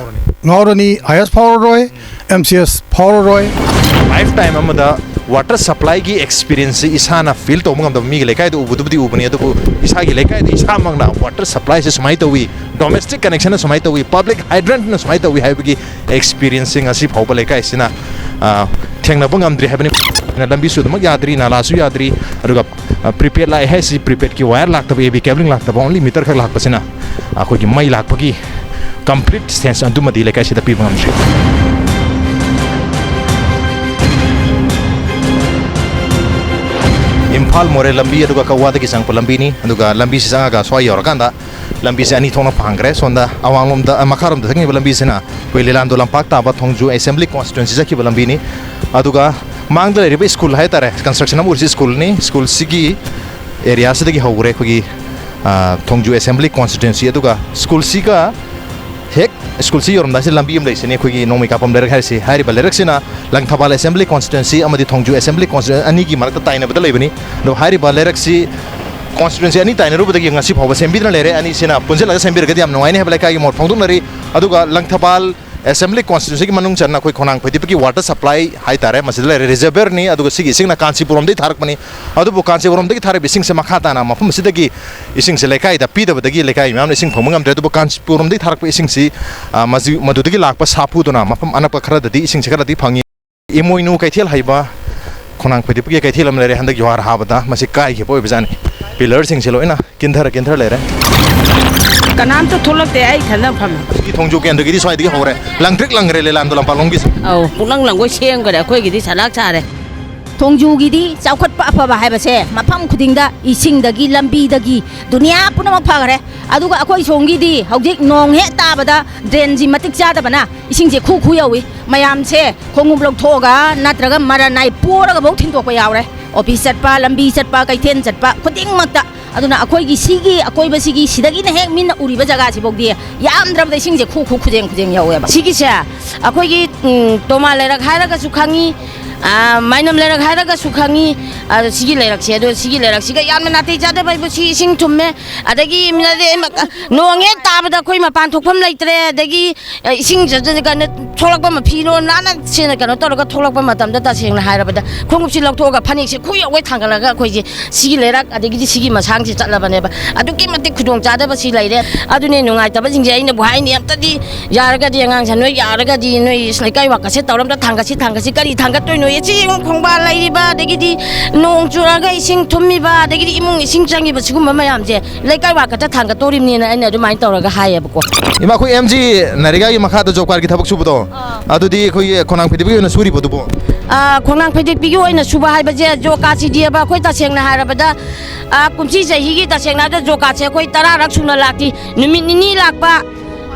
ꯉꯥꯎꯔꯅꯤ꯫ ꯑꯥꯏ ꯑꯦꯁ Phauroi, M C S Phauroi. Life time ꯑꯃꯗ ꯋꯥꯇꯔ ꯁꯄ꯭ꯂꯥꯏꯒꯤ ꯑꯦꯛꯁꯄꯤꯔꯤꯌꯦꯟꯁꯁꯤ ꯏꯁꯥꯅ ꯐꯤꯜ ꯇꯧꯕ ꯉꯝꯗꯕ, ꯃꯤꯒꯤ ꯂꯩꯀꯥꯏꯗ ꯎꯕꯗꯨꯕꯨꯗꯤ ꯎꯕꯅꯤ, ꯑꯗꯨꯕꯨ ꯏꯁꯥꯒꯤ ꯂꯩꯀꯥꯏꯗ ꯏꯁꯥꯃꯛꯅ ꯋꯥꯇꯔ ꯁꯄ꯭ꯂꯥꯏꯁꯦ ꯁꯨꯃꯥꯏꯅ ꯇꯧꯏ, ꯗꯣꯃꯦꯁꯇꯤꯛ ꯀꯅꯦꯛꯁꯟꯅ ꯁꯨꯃꯥꯏꯅ ꯇꯧꯏ, ꯄꯕ꯭ꯂꯤꯛ ꯍꯥꯏꯗ꯭ꯔꯦꯟꯅ ꯁꯨꯃꯥꯏꯅ ꯇꯧꯏ ꯍꯥꯏꯕꯒꯤ ꯑꯦꯛꯁꯄꯤꯔꯤꯌꯦꯟꯁꯁꯤꯡ ꯑꯁꯤ ꯐꯥꯎꯕ ꯂꯩꯀꯥꯏꯁꯤꯅ, ꯑ, ꯊꯦꯡꯅꯕ ꯉꯝꯗ꯭ꯔꯤ ꯍꯥꯏꯕꯅꯤ꯫ ꯂꯝꯕꯤꯁꯨ ꯑꯗꯨꯃꯛ ꯌꯥꯗ꯭ꯔꯤ, ꯅꯥꯂꯥꯁꯨ ꯌꯥꯗ꯭ꯔꯤ, ꯑꯗꯨꯒ, ꯑ, ꯄ꯭ꯔꯤꯄꯦꯗ ꯂꯥꯛꯑꯦ ꯍꯥꯏꯁꯤ ꯄ꯭ꯔꯤꯄꯦꯗꯀꯤ ꯋꯥꯌꯔ ꯂꯥꯛꯇꯕ, ꯑꯦ ꯕꯤ ꯀꯦꯕ꯭ꯂꯤꯡ ꯂꯥꯛꯇꯕ, ꯑꯣꯟꯂꯤ ꯃꯤꯇꯔ ꯈꯛ ꯂꯥꯛꯄꯁꯤꯅ ꯑꯩꯈꯣꯏꯒꯤ ꯃꯩ ꯂꯥꯛꯄꯒꯤ ꯀꯝꯄ꯭ꯂꯤꯠ ꯁꯦꯟꯁ ꯑꯗꯨꯃꯗꯤ ꯂꯩꯀꯥꯏꯁꯤꯗ ꯄꯤꯕ ꯉꯝꯗ꯭ꯔꯤ꯫ ꯏꯝꯐꯥꯜ ꯃꯣꯔꯦ ꯂꯝꯕꯤ, ꯑꯗꯨꯒ ꯀꯛꯋꯥꯗꯒꯤ ꯆꯪꯉꯛꯄ ꯂꯝꯕꯤꯅꯤ꯫ ꯑꯗꯨꯒ ꯂꯝꯕꯤꯁꯤ ꯆꯪꯉꯒ ꯁ꯭ꯋꯥꯏ ꯌꯧꯔꯀꯥꯟꯗ ꯂꯝꯕꯤꯁꯦ ꯑꯅꯤ ꯊꯣꯛꯅ ꯐꯪꯈ꯭ꯔꯦ꯫ ꯁꯣꯝꯗ ꯑꯋꯥꯡꯂꯣꯝꯗ, ꯑ, ꯃꯈꯥꯔꯣꯝꯗ ꯆꯪꯉꯤꯕ ꯂꯝꯕꯤꯁꯤꯅ ꯑꯩꯈꯣꯏ ꯂꯤꯂꯥꯟꯗꯣ ꯂꯝꯄꯥꯛ ꯇꯥꯕ ꯊꯣꯡꯖꯨ ꯑꯦꯁꯦꯝꯕ꯭ꯂꯤ ꯀꯣꯟꯁꯇꯤꯇ꯭ꯋꯦꯟꯁꯤ ꯆꯠꯈꯤꯕ ꯂꯝꯕꯤꯅꯤ꯫ ꯑꯗꯨꯒ ꯃꯥꯡꯗ ꯂꯩꯔꯤꯕ ꯁ꯭ꯀꯨꯜ ꯍꯥꯏꯇꯥꯔꯦ, ꯀꯟꯁꯇ꯭ꯔꯛꯁꯟ ꯑꯃ ꯎꯔꯤꯁꯤ ꯁ꯭ꯀꯨꯜꯅꯤ꯫ ꯁ꯭ꯀꯨꯜꯁꯤꯒꯤ ꯑꯦꯔꯤꯌꯥꯁꯤꯗꯒꯤ ꯍꯧꯈ꯭ꯔꯦ ꯑꯩꯈꯣꯏꯒꯤ, ꯑ, ꯊꯣꯡꯖꯨ ꯑꯦꯁꯦꯝꯕ꯭ꯂꯤ ꯀꯣꯟꯁꯇꯤꯇ꯭ꯋꯦꯟꯁꯤ꯫ ꯑꯗꯨꯒ ꯁ꯭ꯀꯨꯜꯁꯤꯒ ꯍꯦꯛ ꯁ꯭ꯀꯨꯜꯁꯤ ꯌꯧꯔꯝꯗꯥꯏꯁꯤꯗ ꯂꯝꯕꯤ ꯑꯃ ꯂꯩꯁꯤꯅꯤ, ꯑꯩꯈꯣꯏꯒꯤ ꯅꯣꯡꯃꯩ ꯀꯥꯞꯐꯝ ꯂꯩꯔꯛ ꯍꯥꯏꯔꯤꯁꯤ꯫ ꯍꯥꯏꯔꯤꯕ ꯂꯩꯔꯛꯁꯤꯅ ꯂꯪꯊꯕꯥꯜ ꯑꯦꯁꯦꯝꯕ꯭ꯂꯤ ꯀꯣꯟꯁꯇꯤꯇ꯭ꯋꯦꯟꯁꯤ ꯑꯃꯗꯤ ꯊꯣꯡꯖꯨ ꯑꯦꯁꯦꯝꯕ꯭ꯂꯤ ꯀꯣꯟꯁꯇꯤꯇ꯭ꯋꯦꯟꯁꯤ ꯑꯅꯤꯒꯤ ꯃꯔꯛꯇ ꯇꯥꯏꯅꯕꯗ ꯂꯩꯕꯅꯤ꯫ ꯑꯗꯣ ꯍꯥꯏꯔꯤꯕ ꯂꯩꯔꯛꯁꯤ ꯀꯣꯟꯁꯇꯤꯇ꯭ꯋꯦꯟꯁꯤ ꯑꯅꯤ ꯇꯥꯏꯅꯔꯨꯕꯗꯒꯤ ꯉꯁꯤ ꯐꯥꯎꯕ ꯁꯦꯝꯕꯤꯗꯨꯅ ꯂꯩꯔꯦ꯫ ꯑꯅꯤꯁꯤꯅ ꯄꯨꯟꯁꯤꯜꯂꯒ ꯁꯦꯝꯕꯤꯔꯒꯗꯤ ꯌꯥꯝ ꯅꯨꯡꯉꯥꯏꯅꯤ ꯍꯥꯏꯕ ꯂꯩꯀꯥꯏꯒꯤ ꯃꯣꯠ ꯐꯣꯡꯗꯣꯛꯅꯔꯤ꯫ ꯑꯗꯨꯒ ꯂꯪꯊꯕꯥꯜ ꯑꯦꯁꯦꯝꯕ꯭ꯂꯤ ꯀꯣꯟꯁꯇꯤꯇ꯭ꯋꯦꯟꯁꯤꯒꯤ ꯃꯅꯨꯡ ꯆꯟꯅ ꯑꯩꯈꯣꯏ ꯈꯣꯡꯅꯥꯡ ꯐꯩꯗꯤꯄꯒꯤ ꯋꯥꯇꯔ ꯁꯄ꯭ꯂꯥꯏ ꯍꯥꯏꯇꯥꯔꯦ, ꯃꯁꯤꯗ ꯂꯩꯔꯦ, ꯔꯤꯖꯔꯚꯔꯅꯤ꯫ ꯑꯗꯨꯒ ꯁꯤꯒꯤ ꯏꯁꯤꯡꯅ ꯀꯥꯟꯆꯤꯄꯨꯔꯝꯗꯒꯤ ꯊꯥꯔꯛꯄꯅꯤ꯫ ꯑꯗꯨꯕꯨ ꯀꯥꯟꯆꯤꯄꯨꯔꯝꯗꯒꯤ ꯊꯥꯔꯛꯄ ꯏꯁꯤꯡꯁꯦ ꯃꯈꯥ ꯇꯥꯅ ꯃꯐꯝ ꯑꯁꯤꯗꯒꯤ ꯏꯁꯤꯡꯁꯦ ꯂꯩꯀꯥꯏꯗ ꯄꯤꯗꯕꯗꯒꯤ ꯂꯩꯀꯥꯏ ꯃꯌꯥꯝꯅ ꯏꯁꯤꯡ ꯐꯪꯕ ꯉꯝꯗ꯭ꯔꯦ꯫ ꯑꯗꯨꯕꯨ ꯀꯥꯟꯆꯤꯄꯨꯔꯝꯗꯒꯤ ꯊꯥꯔꯛꯄ ꯏꯁꯤꯡꯁꯤ, ꯑ, ꯃꯁꯤ, ꯃꯗꯨꯗꯒꯤ ꯂꯥꯛꯄ ꯁꯥꯐꯨꯗꯨꯅ ꯃꯐꯝ ꯑꯅꯛꯄ ꯈꯔꯗꯗꯤ ꯏꯁꯤꯡꯁꯦ ꯈꯔꯗꯤ ꯐꯪꯉꯤ꯫ ꯏꯃꯣꯏꯅꯨ ꯀꯩꯊꯦꯜ ꯍꯥꯏꯕ ꯈꯣꯡꯅꯥꯡ ꯐꯩꯗꯤꯄꯒꯤ ꯀꯩꯊꯦꯜ ꯑꯃ ꯂꯩꯔꯦ, ꯍꯟꯗꯛ ꯌꯨꯍꯥꯔ ꯍꯥꯕꯗ ꯃꯁꯤ ꯀꯥꯏꯈꯤꯕ ꯑꯣꯏꯕꯖꯥꯠꯅꯤ꯫ ꯄꯤꯂꯔꯁꯤꯡꯁꯦ ꯂꯣꯏꯅ ꯀꯤꯟꯊꯔ ꯀꯤꯟꯊꯔ ꯂꯩꯔꯦ꯫ ꯀꯅꯥꯝꯇ ꯊꯣꯛꯂꯛꯇꯦ, ꯑꯩ ꯏꯊꯟꯗ ꯐꯝꯃꯤ꯫ ꯁꯤꯒꯤ ꯊꯣꯡꯖꯨ ꯀꯦꯟꯗ꯭ꯔꯒꯤꯗꯤ ꯁ꯭ꯋꯥꯏꯗꯒꯤ ꯍꯧꯔꯦ, ꯂꯪꯇ꯭ꯔꯤꯛ ꯂꯪꯈ꯭ꯔꯦ ꯂꯤꯂꯥꯟꯗꯣ ꯂꯝꯄꯥꯛꯂꯣꯝꯒꯤꯁꯦ꯫ ꯑꯧ, ꯄꯨꯛꯂꯪ ꯂꯪꯒꯣꯏ ꯁꯦꯝꯈ꯭ꯔꯦ, ꯑꯩꯈꯣꯏꯒꯤꯗꯤ ꯁꯂꯥꯛ ꯁꯥꯔꯦ꯫ ꯊꯣꯡꯖꯨꯒꯤꯗꯤ ꯆꯥꯎꯈꯠꯄ ꯑꯐꯕ ꯍꯥꯏꯕꯁꯦ ꯃꯐꯝ ꯈꯨꯗꯤꯡꯗ ꯏꯁꯤꯡꯗꯒꯤ, ꯂꯝꯕꯤꯗꯒꯤ, ꯗꯨꯅꯤꯌꯥ ꯄꯨꯝꯅꯃꯛ ꯐꯈ꯭ꯔꯦ꯫ ꯑꯗꯨꯒ ꯑꯩꯈꯣꯏ ꯁꯣꯝꯒꯤꯗꯤ ꯍꯧꯖꯤꯛ ꯅꯣꯡ ꯍꯦꯛ ꯇꯥꯕꯗ ꯗ꯭ꯔꯦꯟꯁꯤ ꯃꯇꯤꯛ ꯆꯥꯗꯕꯅ ꯏꯁꯤꯡꯁꯦ ꯈꯨ ꯈꯨ ꯌꯧꯏ꯫ ꯃꯌꯥꯝꯁꯦ ꯈꯣꯡꯎꯞ ꯂꯧꯊꯣꯛꯑꯒ ꯅꯠꯇ꯭ꯔꯒ ꯃꯔꯥꯅꯥꯏ ꯄꯣꯔꯒꯐꯧ ꯊꯤꯟꯗꯣꯛꯄ ꯌꯥꯎꯔꯦ꯫ ꯑꯣꯐꯤꯁ ꯆꯠꯄ, ꯂꯝꯕꯤ ꯆꯠꯄ, ꯀꯩꯊꯦꯜ ꯆꯠꯄ ꯈꯨꯗꯤꯡꯃꯛꯇ꯫ ꯑꯗꯨꯅ ꯑꯩꯈꯣꯏꯒꯤ ꯁꯤꯒꯤ ꯑꯀꯣꯏꯕꯁꯤꯒꯤ, ꯁꯤꯗꯒꯤꯅ ꯍꯦꯛ ꯃꯤꯠꯅ ꯎꯔꯤꯕ ꯖꯒꯥꯁꯤꯐꯥꯎꯗꯤ ꯌꯥꯝꯗ꯭ꯔꯕꯗ ꯏꯁꯤꯡꯁꯦ ꯈꯨ ꯈꯨ, ꯈꯨꯖꯦꯡ ꯈꯨꯖꯦꯡ ꯌꯧꯋꯦꯕ꯫ ꯁꯤꯒꯤꯁꯦ ꯑꯩꯈꯣꯏꯒꯤ, ꯎꯝ, ꯇꯣꯃꯥ ꯂꯩꯔꯛ ꯍꯥꯏꯔꯒꯁꯨ ꯈꯪꯉꯤ, ꯑꯥ, ꯃꯥꯏꯅꯝ ꯂꯩꯔꯛ ꯍꯥꯏꯔꯒꯁꯨ ꯈꯪꯉꯤ꯫ ꯑꯗꯣ ꯁꯤꯒꯤ ꯂꯩꯔꯛꯁꯦ, ꯑꯗꯣ ꯁꯤꯒꯤ ꯂꯩꯔꯛꯁꯤꯒ ꯌꯥꯝꯅ ꯅꯥꯇꯩ ꯆꯥꯗꯕ ꯍꯥꯏꯕꯨ ꯁꯤ ꯏꯁꯤꯡ ꯊꯨꯝꯃꯦ꯫ ꯑꯗꯒꯤ ꯃꯤꯅꯗꯤ ꯃ-, ꯅꯣꯡ ꯍꯦꯛ ꯇꯥꯕꯗ ꯑꯩꯈꯣꯏ ꯃꯄꯥꯟ ꯊꯣꯛꯐꯝ ꯂꯩꯇ꯭ꯔꯦ꯫ ꯑꯗꯒꯤ ꯑ, ꯏꯁꯤꯡ ꯆꯠ-, ꯆꯠ-, ꯀꯩꯅꯣ, ꯊꯣꯛꯂꯛꯄ ꯑꯃ, ꯐꯤꯔꯣꯜ ꯅꯥꯟꯅ ꯁꯦꯡꯅ ꯀꯩꯅꯣ ꯇꯧꯔꯒ ꯊꯣꯛꯂꯛꯄ ꯃꯇꯝꯗ, ꯇꯁꯦꯡꯅ ꯍꯥꯏꯔꯕꯗ, ꯈꯣꯡꯎꯞꯁꯤ ꯂꯧꯊꯣꯛꯑꯒ ꯐꯅꯦꯛꯁꯦ ꯈꯨ ꯌꯧꯒꯩ ꯊꯥꯡꯒꯠꯂꯒ ꯑꯩꯈꯣꯏꯁꯦ ꯁꯤꯒꯤ ꯂꯩꯔꯛ, ꯑꯗꯒꯤꯗꯤ ꯁꯤꯒꯤ ꯃꯁꯥꯡꯁꯦ ꯆꯠꯂꯕꯅꯦꯕ꯫ ꯑꯗꯨꯛꯀꯤ ꯃꯇꯤꯛ ꯈꯨꯗꯣꯡ ꯆꯥꯗꯕ ꯁꯤ ꯂꯩꯔꯦ꯫ ꯑꯗꯨꯅꯦ ꯅꯨꯡꯉꯥꯏꯇꯕꯁꯤꯡꯁꯦ ꯑꯩꯅꯕꯨ ꯍꯥꯏꯅꯤ, ꯑꯝꯇꯗꯤ ꯌꯥꯔꯒꯗꯤ ꯑꯉꯥꯡꯁꯦ, ꯅꯣꯏ ꯌꯥꯔꯒꯗꯤ ꯅꯣꯏ ꯂꯩꯀꯥꯏ ꯋꯥꯀꯠꯁꯦ ꯇꯧꯔ ꯑꯝꯇ ꯊꯥꯡꯒꯠꯁꯤ, ꯊꯥꯡꯒꯠꯁꯤ꯫ ꯀꯔꯤ ꯊꯥꯡꯒꯠꯇꯣꯏꯅꯣ? ꯁꯤ ꯌꯦꯡꯉꯨ, ꯈꯣꯡꯕꯥꯜ ꯂꯩꯔꯤꯕ, ꯑꯗꯒꯤꯗꯤ ꯅꯣꯡ ꯆꯨꯔꯛꯑꯒ ꯏꯁꯤꯡ ꯊꯨꯝꯃꯤꯕ, ꯑꯗꯒꯤꯗꯤ ꯏꯃꯨꯡ ꯏꯁꯤꯡ ꯆꯪꯉꯤꯕ, ꯁꯤꯒꯨꯝꯕ ꯃꯌꯥꯝꯁꯦ ꯂꯩꯀꯥꯏ ꯋꯥꯀꯠꯇ ꯊꯥꯡꯒꯠꯇꯣꯔꯤꯕꯅꯤꯅ ꯑꯩꯅ ꯑꯗꯨꯃꯥꯏꯅ ꯇꯧꯔꯒ ꯍꯥꯏꯌꯦꯕꯀꯣ꯫ ꯏꯃꯥ, ꯑꯩꯈꯣꯏ ꯑꯦꯝ ꯖꯤ ꯅꯔꯦꯒꯥꯒꯤ ꯃꯈꯥꯗ ꯖꯣꯕ ꯀꯥꯔꯗꯀꯤ ꯊꯕꯛ ꯁꯨꯕꯗꯣ, ꯑꯥ꯫ ꯑꯗꯨꯗꯤ ꯑꯩꯈꯣꯏꯒꯤ ꯈꯣꯡꯅꯥꯡ ꯐꯩꯗꯤꯛꯄꯒꯤ ꯑꯣꯏꯅ ꯁꯨꯔꯤꯕꯣ ꯑꯗꯨꯕꯣ? ꯑꯥ, ꯈꯣꯡꯅꯥꯡ ꯐꯩꯗꯤꯛꯄꯤꯒꯤ ꯑꯣꯏꯅ ꯁꯨꯕ ꯍꯥꯏꯕꯁꯦ ꯖꯣꯕ ꯀꯥꯔꯗꯁꯤꯗꯤꯕ ꯑꯩꯈꯣꯏ ꯇꯁꯦꯡꯅ ꯍꯥꯏꯔꯕꯗ, ꯑꯥ, ꯀꯨꯝꯁꯤ ꯆꯍꯤꯒꯤ ꯇꯁꯦꯡꯅ ꯍꯥꯏꯔꯕꯗ ꯖꯣꯕ ꯀꯥꯔꯗꯁꯦ ꯑꯩꯈꯣꯏ ꯇꯔꯥꯔꯛ ꯁꯨꯅ ꯂꯥꯛꯇꯦ꯫ ꯅꯨꯃꯤꯠ ꯅꯤꯅꯤ ꯂꯥꯛꯄ,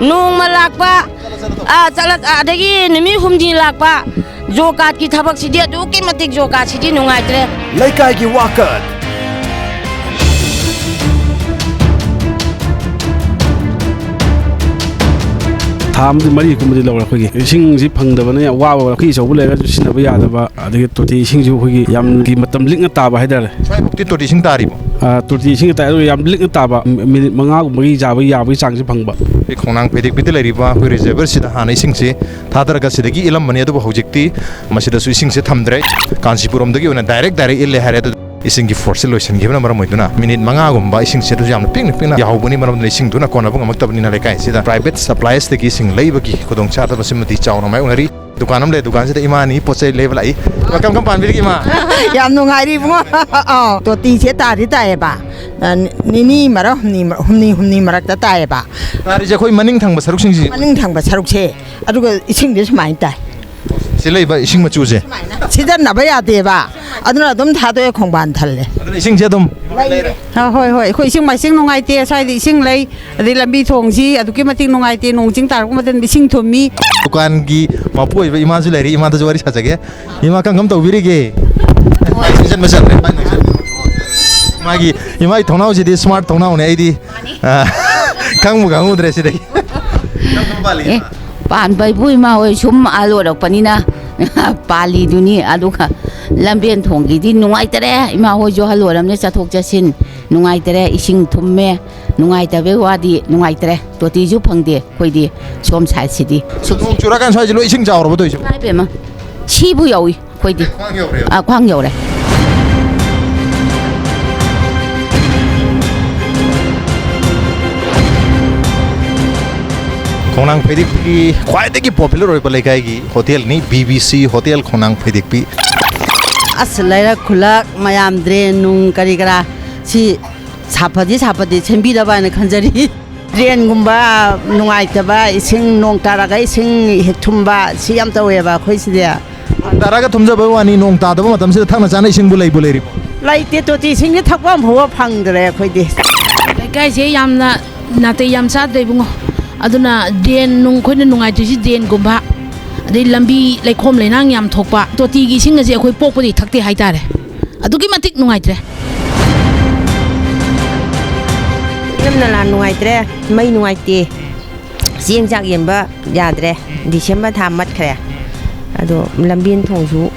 ꯅꯣꯡꯃ ꯂꯥꯛꯄ, ꯑꯥ, ꯆꯠꯂ-, ꯑꯗꯒꯤ ꯅꯨꯃꯤꯠ ꯍꯨꯝꯅꯤ ꯂꯥꯛꯄ꯫ ꯖꯣꯕ ꯀꯥꯔꯗꯀꯤ ꯊꯕꯛꯁꯤꯗꯤ ꯑꯗꯨꯛꯀꯤ ꯃꯇꯤꯛ ꯖꯣꯕ ꯀꯥꯔꯗꯁꯤꯗꯤ ꯅꯨꯡꯉꯥꯏꯇ꯭ꯔꯦ꯫ ꯂꯩꯀꯥꯏꯒꯤ ꯋꯥꯀꯠ꯫ ꯊꯥ ꯑꯃꯗꯤ ꯃꯔꯤ ꯀꯨꯝꯕꯗꯤ ꯂꯧꯔꯦ꯫ ꯑꯩꯈꯣꯏꯒꯤ ꯏꯁꯤꯡꯁꯤ ꯐꯪꯗꯕꯅ ꯌꯥꯝ ꯋꯥꯕ, ꯄꯨꯈ꯭ꯔꯤ ꯑꯆꯧꯕ ꯂꯩꯔꯒꯁꯨ ꯁꯤꯖꯤꯟꯅꯕ ꯌꯥꯗꯕ, ꯑꯗꯒꯤ ꯇꯣꯇꯤ ꯏꯁꯤꯡꯁꯨ ꯑꯩꯈꯣꯏꯒꯤ ꯌꯥꯝꯒꯤ ꯃꯇꯝ ꯂꯤꯛꯅ ꯇꯥꯕ ꯍꯥꯏꯇꯥꯔꯦ꯫ ꯁ꯭ꯋꯥꯏꯐꯥꯎꯗꯤ ꯇꯣꯇꯤ ꯏꯁꯤꯡ ꯇꯥꯔꯤꯕꯣ? ꯑꯥ, ꯇꯣꯇꯤ ꯏꯁꯤꯡ ꯇꯥꯏ, ꯑꯗꯨꯒ ꯌꯥꯝ ꯂꯤꯛꯅ ꯇꯥꯕ, ꯃꯤ-, ꯃꯤꯅꯤꯠ ꯃꯉꯥꯒꯨꯝꯕꯒꯤ ꯆꯥꯕ ꯌꯥꯕꯒꯤ ꯆꯥꯡꯁꯦ ꯐꯪꯕ꯫ ꯑꯩꯈꯣꯏ ꯈꯣꯡꯅꯥꯡ ꯐꯩꯗꯤꯛꯄꯤꯗ ꯂꯩꯔꯤꯕ ꯑꯩꯈꯣꯏ ꯔꯤꯖꯔꯚꯔꯁꯤꯗ ꯍꯥꯟꯅ ꯏꯁꯤꯡꯁꯦ ꯊꯥꯗꯔꯒ ꯁꯤꯗꯒꯤ ꯏꯜꯂꯝꯕꯅꯤ, ꯑꯗꯨꯕꯨ ꯍꯧꯖꯤꯛꯇꯤ ꯃꯁꯤꯗꯁꯨ ꯏꯁꯤꯡꯁꯦ ꯊꯝꯗ꯭ꯔꯦ꯫ ꯀꯥꯟꯆꯤꯄꯨꯔꯝꯗꯒꯤ ꯑꯣꯏꯅ ꯗꯥꯏꯔꯦꯛ ꯗꯥꯏꯔꯦꯛ ꯏꯜꯂꯦ ꯍꯥꯏꯔꯦ꯫ ꯑꯗꯨ ꯏꯁꯤꯡꯒꯤ ꯐꯣꯔꯁꯁꯦ ꯂꯣꯏꯁꯤꯟꯈꯤꯕꯅ ꯃꯔꯝ ꯑꯣꯏꯗꯨꯅ ꯃꯤꯅꯤꯠ ꯃꯉꯥꯒꯨꯝꯕ ꯏꯁꯤꯡꯁꯦ ꯑꯗꯨꯁꯨ ꯌꯥꯝꯅ ꯄꯤꯛꯅ ꯄꯤꯛꯅ ꯌꯥꯍꯧꯕꯅꯤ, ꯃꯔꯝ ꯑꯗꯨꯅ ꯏꯁꯤꯡꯗꯨꯅ ꯀꯣꯟꯅꯕ ꯉꯝꯃꯛꯇꯕꯅꯤꯅ ꯂꯩꯀꯥꯏꯁꯤꯗ ꯄ꯭ꯔꯥꯏꯚꯦꯠ ꯁꯄ꯭ꯂꯥꯏꯁꯇꯒꯤ ꯏꯁꯤꯡ ꯂꯩꯕꯒꯤ ꯈꯨꯗꯣꯡꯆꯥꯗꯕꯁꯤꯃꯗꯤ ꯆꯥꯎꯅ ꯃꯥꯌꯣꯛꯅꯔꯤ꯫ ꯗꯨꯀꯥꯟ ꯑꯃ ꯂꯩ, ꯗꯨꯀꯥꯟꯁꯤꯗ ꯏꯃꯥꯅꯤ ꯄꯣꯠ ꯆꯩ ꯂꯩꯕ ꯂꯥꯛꯏ꯫ ꯀꯔꯝ ꯀꯔꯝ ꯄꯥꯟꯕꯤꯔꯤꯒꯦ, ꯏꯃꯥ? ꯌꯥꯝ ꯅꯨꯡꯉꯥꯏꯔꯤ, ꯏꯕꯨꯡꯉꯣ꯫ ꯑꯥꯎ, ꯇꯣꯇꯤꯁꯦ ꯇꯥꯗꯤ ꯇꯥꯏꯌꯦꯕ꯫ ꯑ, ꯅꯤꯅꯤ ꯃꯔꯛ ꯍꯨꯝꯅꯤ, ꯍꯨꯝꯅꯤ ꯍꯨꯝꯅꯤ ꯃꯔꯛꯇ ꯇꯥꯏꯌꯦꯕ꯫ ꯇꯥꯔꯤꯁꯦ ꯑꯩꯈꯣꯏ ꯃꯅꯤꯡ ꯊꯪꯕ ꯁꯔꯨꯛꯁꯤꯡꯁꯤ? ꯃꯅꯤꯡ ꯊꯪꯕ ꯁꯔꯨꯛꯁꯦ, ꯑꯗꯨꯒ ꯏꯁꯤꯡꯁꯦ ꯁꯨꯃꯥꯏꯅ ꯇꯥꯏ꯫ ꯁꯤ ꯂꯩꯕ ꯏꯁꯤꯡ ꯃꯆꯨꯁꯦ꯫ ꯁꯤꯖꯤꯟꯅꯕ ꯌꯥꯗꯦꯕ, ꯑꯗꯨꯅ ꯑꯗꯨꯝ ꯊꯥꯗꯣꯛꯑꯦ, ꯈꯣꯡꯕꯥꯟ ꯊꯜꯂꯦ꯫ ꯑꯗꯨꯅ ꯏꯁꯤꯡꯁꯦ ꯑꯗꯨꯝ ꯂꯩꯔꯦ꯫ ꯑ, ꯍꯣꯏ, ꯍꯣꯏ, ꯑꯩꯈꯣꯏ ꯏꯁꯤꯡ ꯃꯥꯏꯁꯤꯡ ꯅꯨꯡꯉꯥꯏꯇꯦ, ꯁ꯭ꯋꯥꯏꯗ ꯏꯁꯤꯡ ꯂꯩ, ꯑꯗꯩ ꯂꯝꯕꯤ ꯊꯣꯡꯁꯤ ꯑꯗꯨꯛꯀꯤ ꯃꯇꯤꯛ ꯅꯨꯡꯉꯥꯏꯇꯦ, ꯅꯣꯡ ꯆꯤꯡ ꯇꯥꯔꯛꯄ ꯃꯇꯝꯗ ꯏꯁꯤꯡ ꯊꯨꯝꯃꯤ꯫ ꯗꯨꯀꯥꯟꯒꯤ ꯃꯄꯨ ꯑꯣꯏꯕ ꯏꯃꯥꯁꯨ ꯂꯩꯔꯤ, ꯏꯃꯥꯗꯁꯨ ꯋꯥꯔꯤ ꯁꯥꯖꯒꯦ꯫ ꯏꯃꯥ, ꯀꯔꯝ ꯀꯔꯝ ꯇꯧꯕꯤꯔꯤꯒꯦ? ꯁꯤꯖꯟ ꯃꯆꯟ ꯂꯩ, ꯃꯥꯏ ꯅꯨꯡꯁꯤꯠ꯫ ꯃꯥꯒꯤ, ꯏꯃꯥꯒꯤ ꯊꯣꯡꯅꯥꯎꯁꯤꯗꯤ smart ꯊꯣꯡꯅꯥꯎꯅꯦ, ꯑꯩꯗꯤ, ꯑ, ꯈꯪꯕꯨ ꯈꯪꯉꯨꯗ꯭ꯔꯦ ꯁꯤꯗꯒꯤ꯫ ꯑꯦ, ꯄꯥꯟꯕ ꯏꯕꯨ ꯏꯃꯥ ꯍꯣꯏ ꯁꯨꯝ ꯑꯍꯜ ꯑꯣꯏꯔꯛꯄꯅꯤꯅ ꯄꯥꯜꯂꯤꯗꯨꯅꯤ꯫ ꯑꯗꯨꯒ ꯂꯝꯕꯦꯟ ꯊꯣꯡꯒꯤꯗꯤ ꯅꯨꯡꯉꯥꯏꯇꯔꯦ, ꯏꯃꯥ ꯍꯣꯏꯁꯨ ꯑꯍꯜ ꯑꯣꯏꯔꯝꯅꯤꯅ ꯆꯠꯊꯣꯛ ꯆꯠꯁꯤꯟ ꯅꯨꯡꯉꯥꯏꯇꯔꯦ, ꯏꯁꯤꯡ ꯊꯨꯝꯃꯦ, ꯅꯨꯡꯉꯥꯏꯇꯕꯩ ꯋꯥꯗꯤ ꯅꯨꯡꯉꯥꯏꯇꯔꯦ꯫ ꯇꯣꯇꯤꯁꯨ ꯐꯪꯗꯦ ꯑꯩꯈꯣꯏꯗꯤ ꯁꯣꯝ ꯁꯥꯏꯠꯁꯤꯗꯤ꯫ ꯅꯣꯡ ꯆꯨꯔꯀꯥꯟ ꯁ꯭ꯋꯥꯏꯁꯦ ꯂꯣꯏ ꯏꯁꯤꯡ ꯆꯥꯎꯔꯕ ꯇꯧꯔꯤꯁꯦ? ꯏꯃꯥ ꯏꯕꯦꯝꯃ, ꯁꯤꯕꯨ ꯌꯧꯏ ꯑꯩꯈꯣꯏꯗꯤ꯫ ꯈ꯭ꯋꯥꯡ ꯌꯧꯔꯦꯕ? ꯑꯥ, ꯈ꯭ꯋꯥꯡ ꯌꯧꯔꯦ꯫ ꯈꯣꯡꯅꯥꯡ ꯐꯩꯔꯤꯛꯀꯤ ꯈ꯭ꯋꯥꯏꯗꯒꯤ popular ꯑꯣꯏꯕ ꯂꯩꯀꯥꯏꯒꯤ ꯍꯣꯇꯦꯜꯅꯤ, ꯕꯤ ꯕꯤ ꯁꯤ ꯍꯣꯇꯦꯜ ꯈꯣꯡꯅꯥꯡ ꯐꯩꯔꯤꯛꯄꯤ꯫ ꯑꯁ, ꯂꯩꯔꯛ ꯈꯨꯜꯂꯛ ꯃꯌꯥꯝ drain ꯅꯨꯡ ꯀꯔꯤ ꯀꯔꯥ ꯁꯤ ꯁꯥꯐꯗꯤ ꯁꯥꯐꯗꯤ ꯁꯦꯝꯕꯤꯔꯕ ꯍꯥꯏꯅ ꯈꯟꯖꯔꯤ꯫ Drain ꯒꯨꯝꯕ ꯅꯨꯡꯉꯥꯏꯇꯕ, ꯏꯁꯤꯡ ꯅꯣꯡ ꯇꯥꯔꯒ ꯏꯁꯤꯡ ꯍꯦꯛ ꯊꯨꯝꯕ, ꯁꯤ ꯌꯥꯝ ꯇꯧꯋꯦꯕ ꯑꯩꯈꯣꯏ ꯁꯤꯗꯤ꯫ ꯅꯣꯡ ꯇꯥꯔꯒ ꯊꯨꯝꯖꯕꯩ ꯋꯥꯅꯤ, ꯅꯣꯡ ꯇꯥꯗꯕ ꯃꯇꯝꯁꯤꯗ ꯊꯛꯅ ꯆꯥꯅ ꯏꯁꯤꯡꯕꯨ ꯂꯩꯕꯨ ꯂꯩꯔꯤꯕꯣ? ꯂꯩꯇꯦ, ꯇꯣꯇꯤ ꯏꯁꯤꯡꯗꯤ ꯊꯛꯄ ꯑꯃ ꯐꯥꯎꯕ ꯐꯪꯗ꯭ꯔꯦ ꯑꯩꯈꯣꯏꯗꯤ꯫ ꯂꯩꯀꯥꯏꯁꯦ ꯌꯥꯝꯅ ꯅꯥꯇꯩ ꯌꯥꯝ ꯆꯥꯗ꯭ꯔꯦ ꯏꯕꯨꯡꯉꯣ꯫ ꯑꯗꯨꯅ drain ꯅꯨꯡ, ꯑꯩꯈꯣꯏꯅ ꯅꯨꯡꯉꯥꯏꯇ꯭ꯔꯤꯁꯤ drain ꯒꯨꯝꯕ, ꯑꯗꯩ ꯂꯝꯕꯤ ꯂꯩꯈꯣꯝ ꯂꯩꯅꯥꯡ ꯌꯥꯝ ꯊꯣꯛꯄ, ꯇꯣꯇꯤꯒꯤ ꯏꯁꯤꯡ ꯑꯁꯦ ꯑꯩꯈꯣꯏ ꯄꯣꯛꯄꯗꯒꯤ ꯊꯛꯇꯦ ꯍꯥꯏꯇꯥꯔꯦ꯫ ꯑꯗꯨꯛꯀꯤ ꯃꯇꯤꯛ ꯅꯨꯡꯉꯥꯏꯇ꯭ꯔꯦ꯫ ꯏꯔꯝ ꯅꯂꯥ ꯅꯨꯡꯉꯥꯏꯇ꯭ꯔꯦ, ꯃꯩ ꯅꯨꯡꯉꯥꯏꯇꯦ, ꯆꯦꯡ ꯆꯥꯛ ꯌꯦꯟꯕ ꯌꯥꯗ꯭ꯔꯦ, December ꯊꯥ ꯃꯠꯈ꯭ꯔꯦ, ꯑꯗꯣ ꯂꯝꯕꯦꯟ ꯊꯣꯡꯁꯨ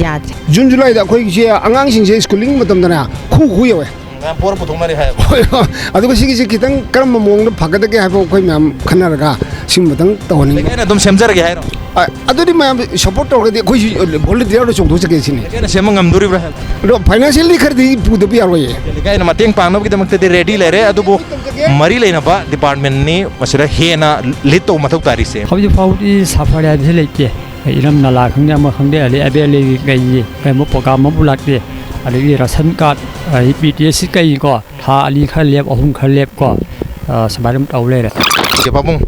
ꯌꯥꯗ꯭ꯔꯦ꯫ June July ꯗ ꯑꯩꯈꯣꯏꯒꯤꯁꯦ ꯑꯉꯥꯡꯁꯤꯡꯁꯦ schooling ꯃꯇꯝꯗꯅꯦ ꯈꯨ ꯈꯨ ꯌꯧꯋꯦ꯫ ꯃꯌꯥꯝ ꯄꯣꯔ ꯄꯨꯊꯣꯛꯅꯔꯤ ꯍꯥꯏꯌꯦꯕ꯫ ꯍꯣꯏ, ꯍꯣꯏ꯫ ꯑꯗꯨꯒ ꯁꯤꯒꯤꯁꯦ ꯈꯤꯇꯪ ꯀꯔꯝꯕ ꯃꯑꯣꯡꯗ ꯐꯒꯗꯒꯦ ꯍꯥꯏꯕ ꯑꯩꯈꯣꯏ ꯃꯌꯥꯝ ꯈꯟꯅꯔꯒ ꯁꯤꯒꯨꯝꯕꯗꯪ ꯇꯧꯍꯟꯅꯤꯡꯉꯤ꯫ ꯂꯩꯀꯥꯏꯅ ꯑꯗꯨꯝ ꯁꯦꯝꯖꯔꯒꯦ ꯍꯥꯏꯔꯣ? ꯑ, ꯑꯗꯨꯗꯤ ꯃꯌꯥꯝ support ꯇꯧꯔꯒꯗꯤ ꯑꯩꯈꯣꯏꯁꯨ volunteer ꯑꯣꯏꯅ ꯆꯣꯡꯊꯣꯛꯆꯒꯦ ꯁꯤꯅꯤ꯫ ꯂꯩꯀꯥꯏꯅ ꯁꯦꯝꯕ ꯉꯝꯗꯣꯔꯤꯕ꯭ꯔꯥ ꯍꯥꯏꯕ? ꯑꯗꯣ financially ꯈꯔꯗꯤ ꯄꯨꯗꯕ ꯌꯥꯔꯣꯏꯌꯦ꯫ ꯂꯩꯀꯥꯏꯅ ꯃꯇꯦꯡ ꯄꯥꯡꯅꯕꯒꯤꯗꯃꯛꯇꯗꯤ ready ꯂꯩꯔꯦ, ꯑꯗꯨꯕꯨ ꯃꯔꯤ ꯂꯩꯅꯕ department ꯅꯤ ꯃꯁꯤꯗ ꯍꯦꯟꯅ lead ꯇꯧꯕ ꯃꯊꯧ ꯇꯥꯔꯤꯁꯦ꯫ ꯍꯧꯖꯤꯛ ꯐꯥꯎꯕꯗꯤ suffer ꯍꯥꯏꯕꯁꯤ ꯂꯩꯇꯦ꯫ ꯏꯔꯝ ꯅꯂꯥ ꯈꯪꯗꯦ, ꯑꯃ ꯈꯪꯗꯦ, ꯑꯗꯩ avail ꯂꯩ ꯀꯩ ꯀꯔꯤꯒꯨꯝꯕ program ꯑꯃꯕꯨ ꯂꯥꯛꯇꯦ꯫ ꯑꯗꯒꯤ ration card, ꯑꯗꯩ P T S ꯀꯩ ꯀꯣ, ꯊꯥ ꯑꯅꯤ ꯈꯔ ꯂꯦꯞ, ꯑꯍꯨꯝ ꯈꯔ ꯂꯦꯞ ꯀꯣ, ꯑ, ꯁꯨꯃꯥꯏꯅ ꯑꯗꯨꯝ ꯇꯧ ꯂꯩꯔꯦ꯫ ꯆꯦ ꯄꯥꯕꯨꯡ,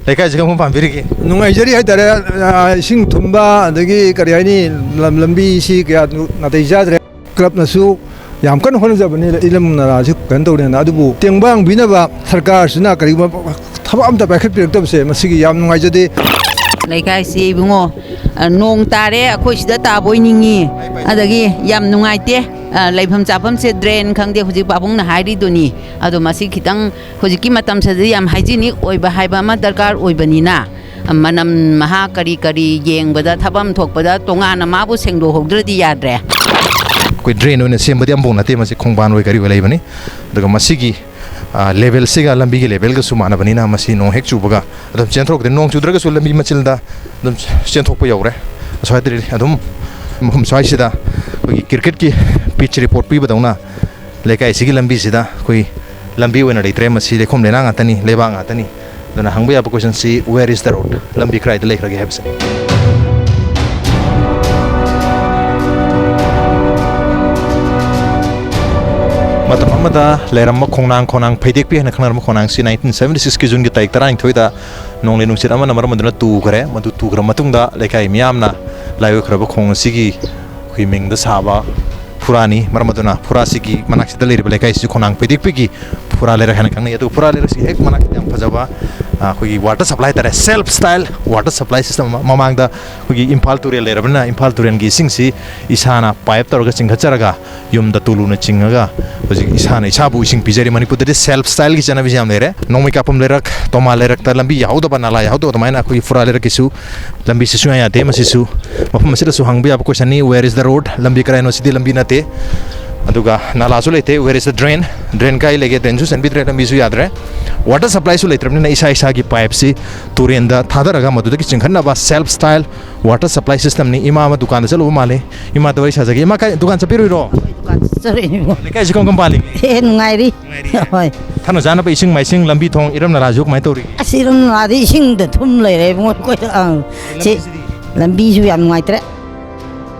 ꯂꯩꯀꯥꯏꯁꯤ ꯀꯔꯝ ꯄꯥꯝꯕꯤꯔꯤꯒꯦ? ꯅꯨꯡꯉꯥꯏꯖꯔꯤ ꯍꯥꯏꯇꯥꯔꯦ꯫ ꯑ, ꯏꯁꯤꯡ ꯊꯨꯝꯕ, ꯑꯗꯒꯤ ꯀꯔꯤ ꯍꯥꯏꯅꯤ, ꯂꯝ-, ꯂꯝꯕꯤꯁꯤ ꯀꯌꯥ ꯅꯥꯇꯩ ꯆꯥꯗ꯭ꯔꯦ꯫ ꯀ꯭ꯂꯕꯅꯁꯨ ꯌꯥꯝ ꯀꯟꯅ ꯍꯣꯠꯅꯖꯕꯅꯤ, ꯏꯂꯝ ꯅꯂꯥꯁꯤ ꯀꯩꯅꯣ ꯇꯧꯔꯦꯅ꯫ ꯑꯗꯨꯕꯨ ꯇꯦꯡꯕꯥꯡꯕꯤꯅꯕ ꯁꯔꯀꯥꯔꯁꯤꯅ ꯀꯔꯤꯒꯨꯝꯕ ꯊꯕꯛ ꯑꯝꯇ ꯄꯥꯏꯈꯠꯄꯤꯔꯛꯇꯕꯁꯦ, ꯃꯁꯤꯒꯤ ꯌꯥꯝ ꯅꯨꯡꯉꯥꯏꯖꯗꯦ꯫ ꯂꯩꯀꯥꯏꯁꯤ ꯏꯕꯨꯡꯉꯣ, ꯑ, ꯅꯣꯡ ꯇꯥꯔꯦ, ꯑꯩꯈꯣꯏ ꯁꯤꯗ ꯇꯥꯕ ꯑꯣꯏꯅꯤꯡꯉꯤ꯫ ꯑꯗꯒꯤ ꯌꯥꯝ ꯅꯨꯡꯉꯥꯏꯇꯦ꯫ ꯑ, ꯂꯩꯐꯝ ꯆꯥꯐꯝꯁꯦ ꯗ꯭ꯔꯦꯟ ꯈꯪꯗꯦ, ꯍꯧꯖꯤꯛ ꯄꯥꯕꯨꯡꯅ ꯍꯥꯏꯔꯤꯗꯨꯅꯤ꯫ ꯑꯗꯣ ꯃꯁꯤ ꯈꯤꯇꯪ ꯍꯧꯖꯤꯛꯀꯤ ꯃꯇꯝꯁꯤꯗꯗꯤ ꯌꯥꯝ ꯍꯥꯏꯖꯤꯅꯤꯛ ꯑꯣꯏꯕ ꯍꯥꯏꯕ ꯑꯃ ꯗꯔꯀꯥꯔ ꯑꯣꯏꯕꯅꯤꯅ, ꯃꯅꯝ ꯃꯍꯥ ꯀꯔꯤ ꯀꯔꯤ ꯌꯦꯡꯕꯗ, ꯊꯕꯛ ꯑꯃ ꯊꯣꯛꯄꯗ ꯇꯣꯉꯥꯟꯅ ꯃꯥꯕꯨ ꯁꯦꯡꯗꯣꯛꯍꯧꯗ꯭ꯔꯗꯤ ꯌꯥꯗ꯭ꯔꯦ꯫ ꯑꯩꯈꯣꯏ ꯗ꯭ꯔꯦꯟ ꯑꯣꯏꯅ ꯁꯦꯝꯕꯗꯤ ꯑꯃꯐꯥꯎ ꯅꯠꯇꯦ, ꯃꯁꯤ ꯈꯣꯡꯕꯥꯟ ꯑꯣꯏ ꯀꯔꯤ ꯑꯣꯏ ꯂꯩꯕꯅꯤ꯫ ꯑꯗꯨꯒ ꯃꯁꯤꯒꯤ, ꯑ, ꯂꯦꯚꯦꯜꯁꯤꯒ ꯂꯝꯕꯤꯒꯤ ꯂꯦꯚꯦꯜꯒꯁꯨ ꯃꯥꯟꯅꯕꯅꯤꯅ, ꯃꯁꯤ ꯅꯣꯡ ꯍꯦꯛ ꯆꯨꯕꯒ ꯑꯗꯨꯝ ꯆꯦꯟꯊꯣꯔꯛꯇꯦ꯫ ꯅꯣꯡ ꯆꯨꯗ꯭ꯔꯒꯁꯨ ꯂꯝꯕꯤ ꯃꯆꯤꯜꯗ ꯑꯗꯨꯝ ꯆꯦꯟꯊꯣꯛꯄ ꯌꯧꯔꯦ꯫ ꯑꯁ꯭ꯋꯥꯏꯗꯗꯤ ꯑꯗꯨꯝ ꯃꯐꯝ ꯁ꯭ꯋꯥꯏꯁꯤꯗ ꯑꯩꯈꯣꯏꯒꯤ ꯀ꯭ꯔꯤꯀꯦꯠꯀꯤ ꯄꯤꯠꯆ ꯔꯤꯄꯣꯔꯠ ꯄꯤꯕꯗꯧꯅ ꯂꯩꯀꯥꯏꯁꯤꯒꯤ ꯂꯝꯕꯤꯁꯤꯗ ꯑꯩꯈꯣꯏ ꯂꯝꯕꯤ ꯑꯣꯏꯅ ꯂꯩꯇ꯭ꯔꯦ꯫ ꯃꯁꯤ ꯂꯩꯈꯣꯝ ꯂꯩꯅꯥꯡ ꯉꯥꯛꯇꯅꯤ, ꯂꯩꯕꯥꯛ ꯉꯥꯛꯇꯅꯤ꯫ ꯑꯗꯨꯅ ꯍꯪꯕ ꯌꯥꯕ ꯀꯣꯏꯁꯟꯁꯤ, "Where is the road?" ꯂꯝꯕꯤ ꯀꯗꯥꯏꯗ ꯂꯩꯈ꯭ꯔꯒꯦ ꯍꯥꯏꯕꯁꯤꯅꯤ꯫ ꯃꯇꯝ ꯑꯃꯗ ꯂꯩꯔꯝꯕ ꯈꯣꯡꯅꯥꯡ, ꯈꯣꯡꯅꯥꯡ ꯐꯩꯗꯦꯛꯄꯤ ꯍꯥꯏꯅ ꯈꯪꯅꯔꯝꯕ ꯈꯣꯡꯅꯥꯡꯁꯤ nineteen seventy six ꯀꯤ ꯖꯨꯟꯒꯤ ꯇꯥꯔꯤꯛ ꯇꯔꯥꯅꯤꯊꯣꯏꯗ ꯅꯣꯡꯂꯩ ꯅꯨꯡꯁꯤꯠ ꯑꯃꯅ ꯃꯔꯝ ꯑꯣꯏꯗꯨꯅ ꯇꯨꯈ꯭ꯔꯦ꯫ ꯃꯗꯨ ꯇꯨꯈ꯭ꯔ ꯃꯇꯨꯡꯗ ꯂꯩꯀꯥꯏ ꯃꯤꯌꯥꯝꯅ ꯂꯥꯏ ꯑꯣꯏꯈ꯭ꯔꯕ ꯈꯣꯡ ꯑꯁꯤꯒꯤ ꯑꯩꯈꯣꯏ ꯃꯤꯡꯗ ꯁꯥꯕ ꯐꯨꯔꯥꯅꯤ꯫ ꯃꯔꯝ ꯑꯗꯨꯅ ꯐꯨꯔꯥꯁꯤꯒꯤ ꯃꯅꯥꯛꯁꯤꯗ ꯂꯩꯔꯤꯕ ꯂꯩꯀꯥꯏꯁꯤ ꯈꯣꯡꯅꯥꯡ ꯐꯩꯗꯦꯛꯄꯤꯒꯤ ꯐꯨꯔꯥ ꯂꯩꯔꯛ ꯍꯥꯏꯅ ꯈꯪꯅꯩ꯫ ꯑꯗꯨ ꯐꯨꯔꯥ ꯂꯩꯔꯛꯁꯤ ꯍꯦꯛ ꯃꯅꯥꯛꯇ ꯌꯥꯝ ꯐꯖꯕ, ꯑ, ꯑꯩꯈꯣꯏꯒꯤ water supply ꯍꯥꯏꯇꯥꯔꯦ, self style water supply system ꯑꯃ꯫ ꯃꯃꯥꯡꯗ ꯑꯩꯈꯣꯏꯒꯤ ꯏꯝꯐꯥꯜ ꯇꯨꯔꯦꯜ ꯂꯩꯔꯕꯅꯤꯅ, ꯏꯝꯐꯥꯜ ꯇꯨꯔꯦꯜꯒꯤ ꯏꯁꯤꯡꯁꯤ ꯏꯁꯥꯅ pipe ꯇꯧꯔꯒ ꯆꯤꯡꯈꯠꯆꯔꯒ ꯌꯨꯝꯗ ꯇꯨꯂꯨꯅ ꯆꯤꯡꯉꯒ ꯍꯧꯖꯤꯛ ꯏꯁꯥꯅ ꯏꯁꯥꯕꯨ ꯏꯁꯤꯡ ꯄꯤꯖꯔꯤ꯫ ꯃꯅꯤꯄꯨꯔꯗꯗꯤ self style ꯒꯤ ꯆꯠꯅꯕꯤꯁꯤ ꯌꯥꯝ ꯂꯩꯔꯦ꯫ ꯅꯣꯡꯃꯩ ꯀꯥꯞꯐꯝ ꯂꯩꯔꯛ, ꯇꯣꯃꯥ ꯂꯩꯔꯛꯇ ꯂꯝꯕꯤ ꯌꯥꯍꯧꯗꯕ, ꯅꯥꯂꯥ ꯌꯥꯍꯧꯗꯕ, ꯑꯗꯨꯃꯥꯏꯅ ꯑꯩꯈꯣꯏꯒꯤ ꯐꯨꯔꯥ ꯂꯩꯔꯛꯀꯤꯁꯨ ꯂꯝꯕꯤꯁꯤ ꯁꯨꯡꯌꯥ ꯌꯥꯗꯦ꯫ ꯃꯁꯤꯁꯨ ꯃꯐꯝ ꯑꯁꯤꯗꯁꯨ ꯍꯪꯕ ꯌꯥꯕ question ꯅꯤ, "Where is the road?" ꯂꯝꯕꯤ ꯀꯗꯥꯏꯅꯣ? ꯁꯤꯗꯤ ꯂꯝꯕꯤ ꯅꯠꯇꯦ꯫ ꯑꯗꯨꯒ ꯅꯥꯂꯥꯁꯨ ꯂꯩꯇꯦ꯫ "Where is the drain?" Drain ꯀꯥꯏ ꯂꯩꯒꯦ? Drain ꯁꯨ ꯆꯟꯕꯤꯗ꯭ꯔꯦ, ꯂꯝꯕꯤꯁꯨ ꯌꯥꯗ꯭ꯔꯦ꯫ Water supply ꯁꯨ ꯂꯩꯇ꯭ꯔꯕꯅꯤꯅ ꯏꯁꯥ ꯏꯁꯥꯒꯤ pipe ꯁꯤ ꯇꯨꯔꯦꯟꯗ ꯊꯥꯗꯔꯒ ꯃꯗꯨꯗꯒꯤ ꯆꯤꯡꯈꯠꯅꯕ self style water supply system ꯅꯤ꯫ ꯏꯃꯥ ꯑꯃ ꯗꯨꯀꯥꯟꯗ ꯆꯠꯂꯨꯕ ꯃꯥꯜꯂꯦ꯫ ꯏꯃꯥꯗ ꯋꯥꯔꯤ ꯁꯥꯖꯒꯦ꯫ ꯏꯃꯥ, ꯀꯥꯏ ꯗꯨꯀꯥꯟ ꯆꯠꯄꯤꯔꯨꯏꯔꯣ? ꯗꯨꯀꯥꯟ ꯆꯠꯆꯔꯛꯏꯅꯦ꯫ ꯂꯩꯀꯥꯏꯁꯤ ꯀꯔꯝ ꯀꯔꯝ ꯄꯥꯜꯂꯤꯒꯦ? ꯑꯦ, ꯅꯨꯡꯉꯥꯏꯔꯤ꯫ ꯅꯨꯡꯉꯥꯏꯔꯤꯌꯦ? ꯍꯣꯏ꯫ ꯊꯛꯅ ꯆꯥꯅꯕ ꯏꯁꯤꯡ ꯃꯥꯏꯁꯤꯡ, ꯂꯝꯕꯤ ꯊꯣꯡ, ꯏꯔꯝ ꯅꯂꯥꯁꯨ ꯀꯃꯥꯏꯅ ꯇꯧꯔꯤꯒꯦ? ꯑꯁ, ꯏꯔꯝ ꯅꯂꯥꯗꯤ ꯏꯁꯤꯡꯗ ꯊꯨꯝ ꯂꯩꯔꯦ ꯏꯕꯨꯡꯉꯣ, ꯑꯩꯈꯣꯏꯗ꯫ ꯑꯪ꯫ ꯁꯤ ꯂꯝꯕꯤꯁꯤꯗꯤ? ꯂꯝꯕꯤꯁꯨ ꯌꯥꯝ ꯅꯨꯡꯉꯥꯏꯇ꯭ꯔꯦ꯫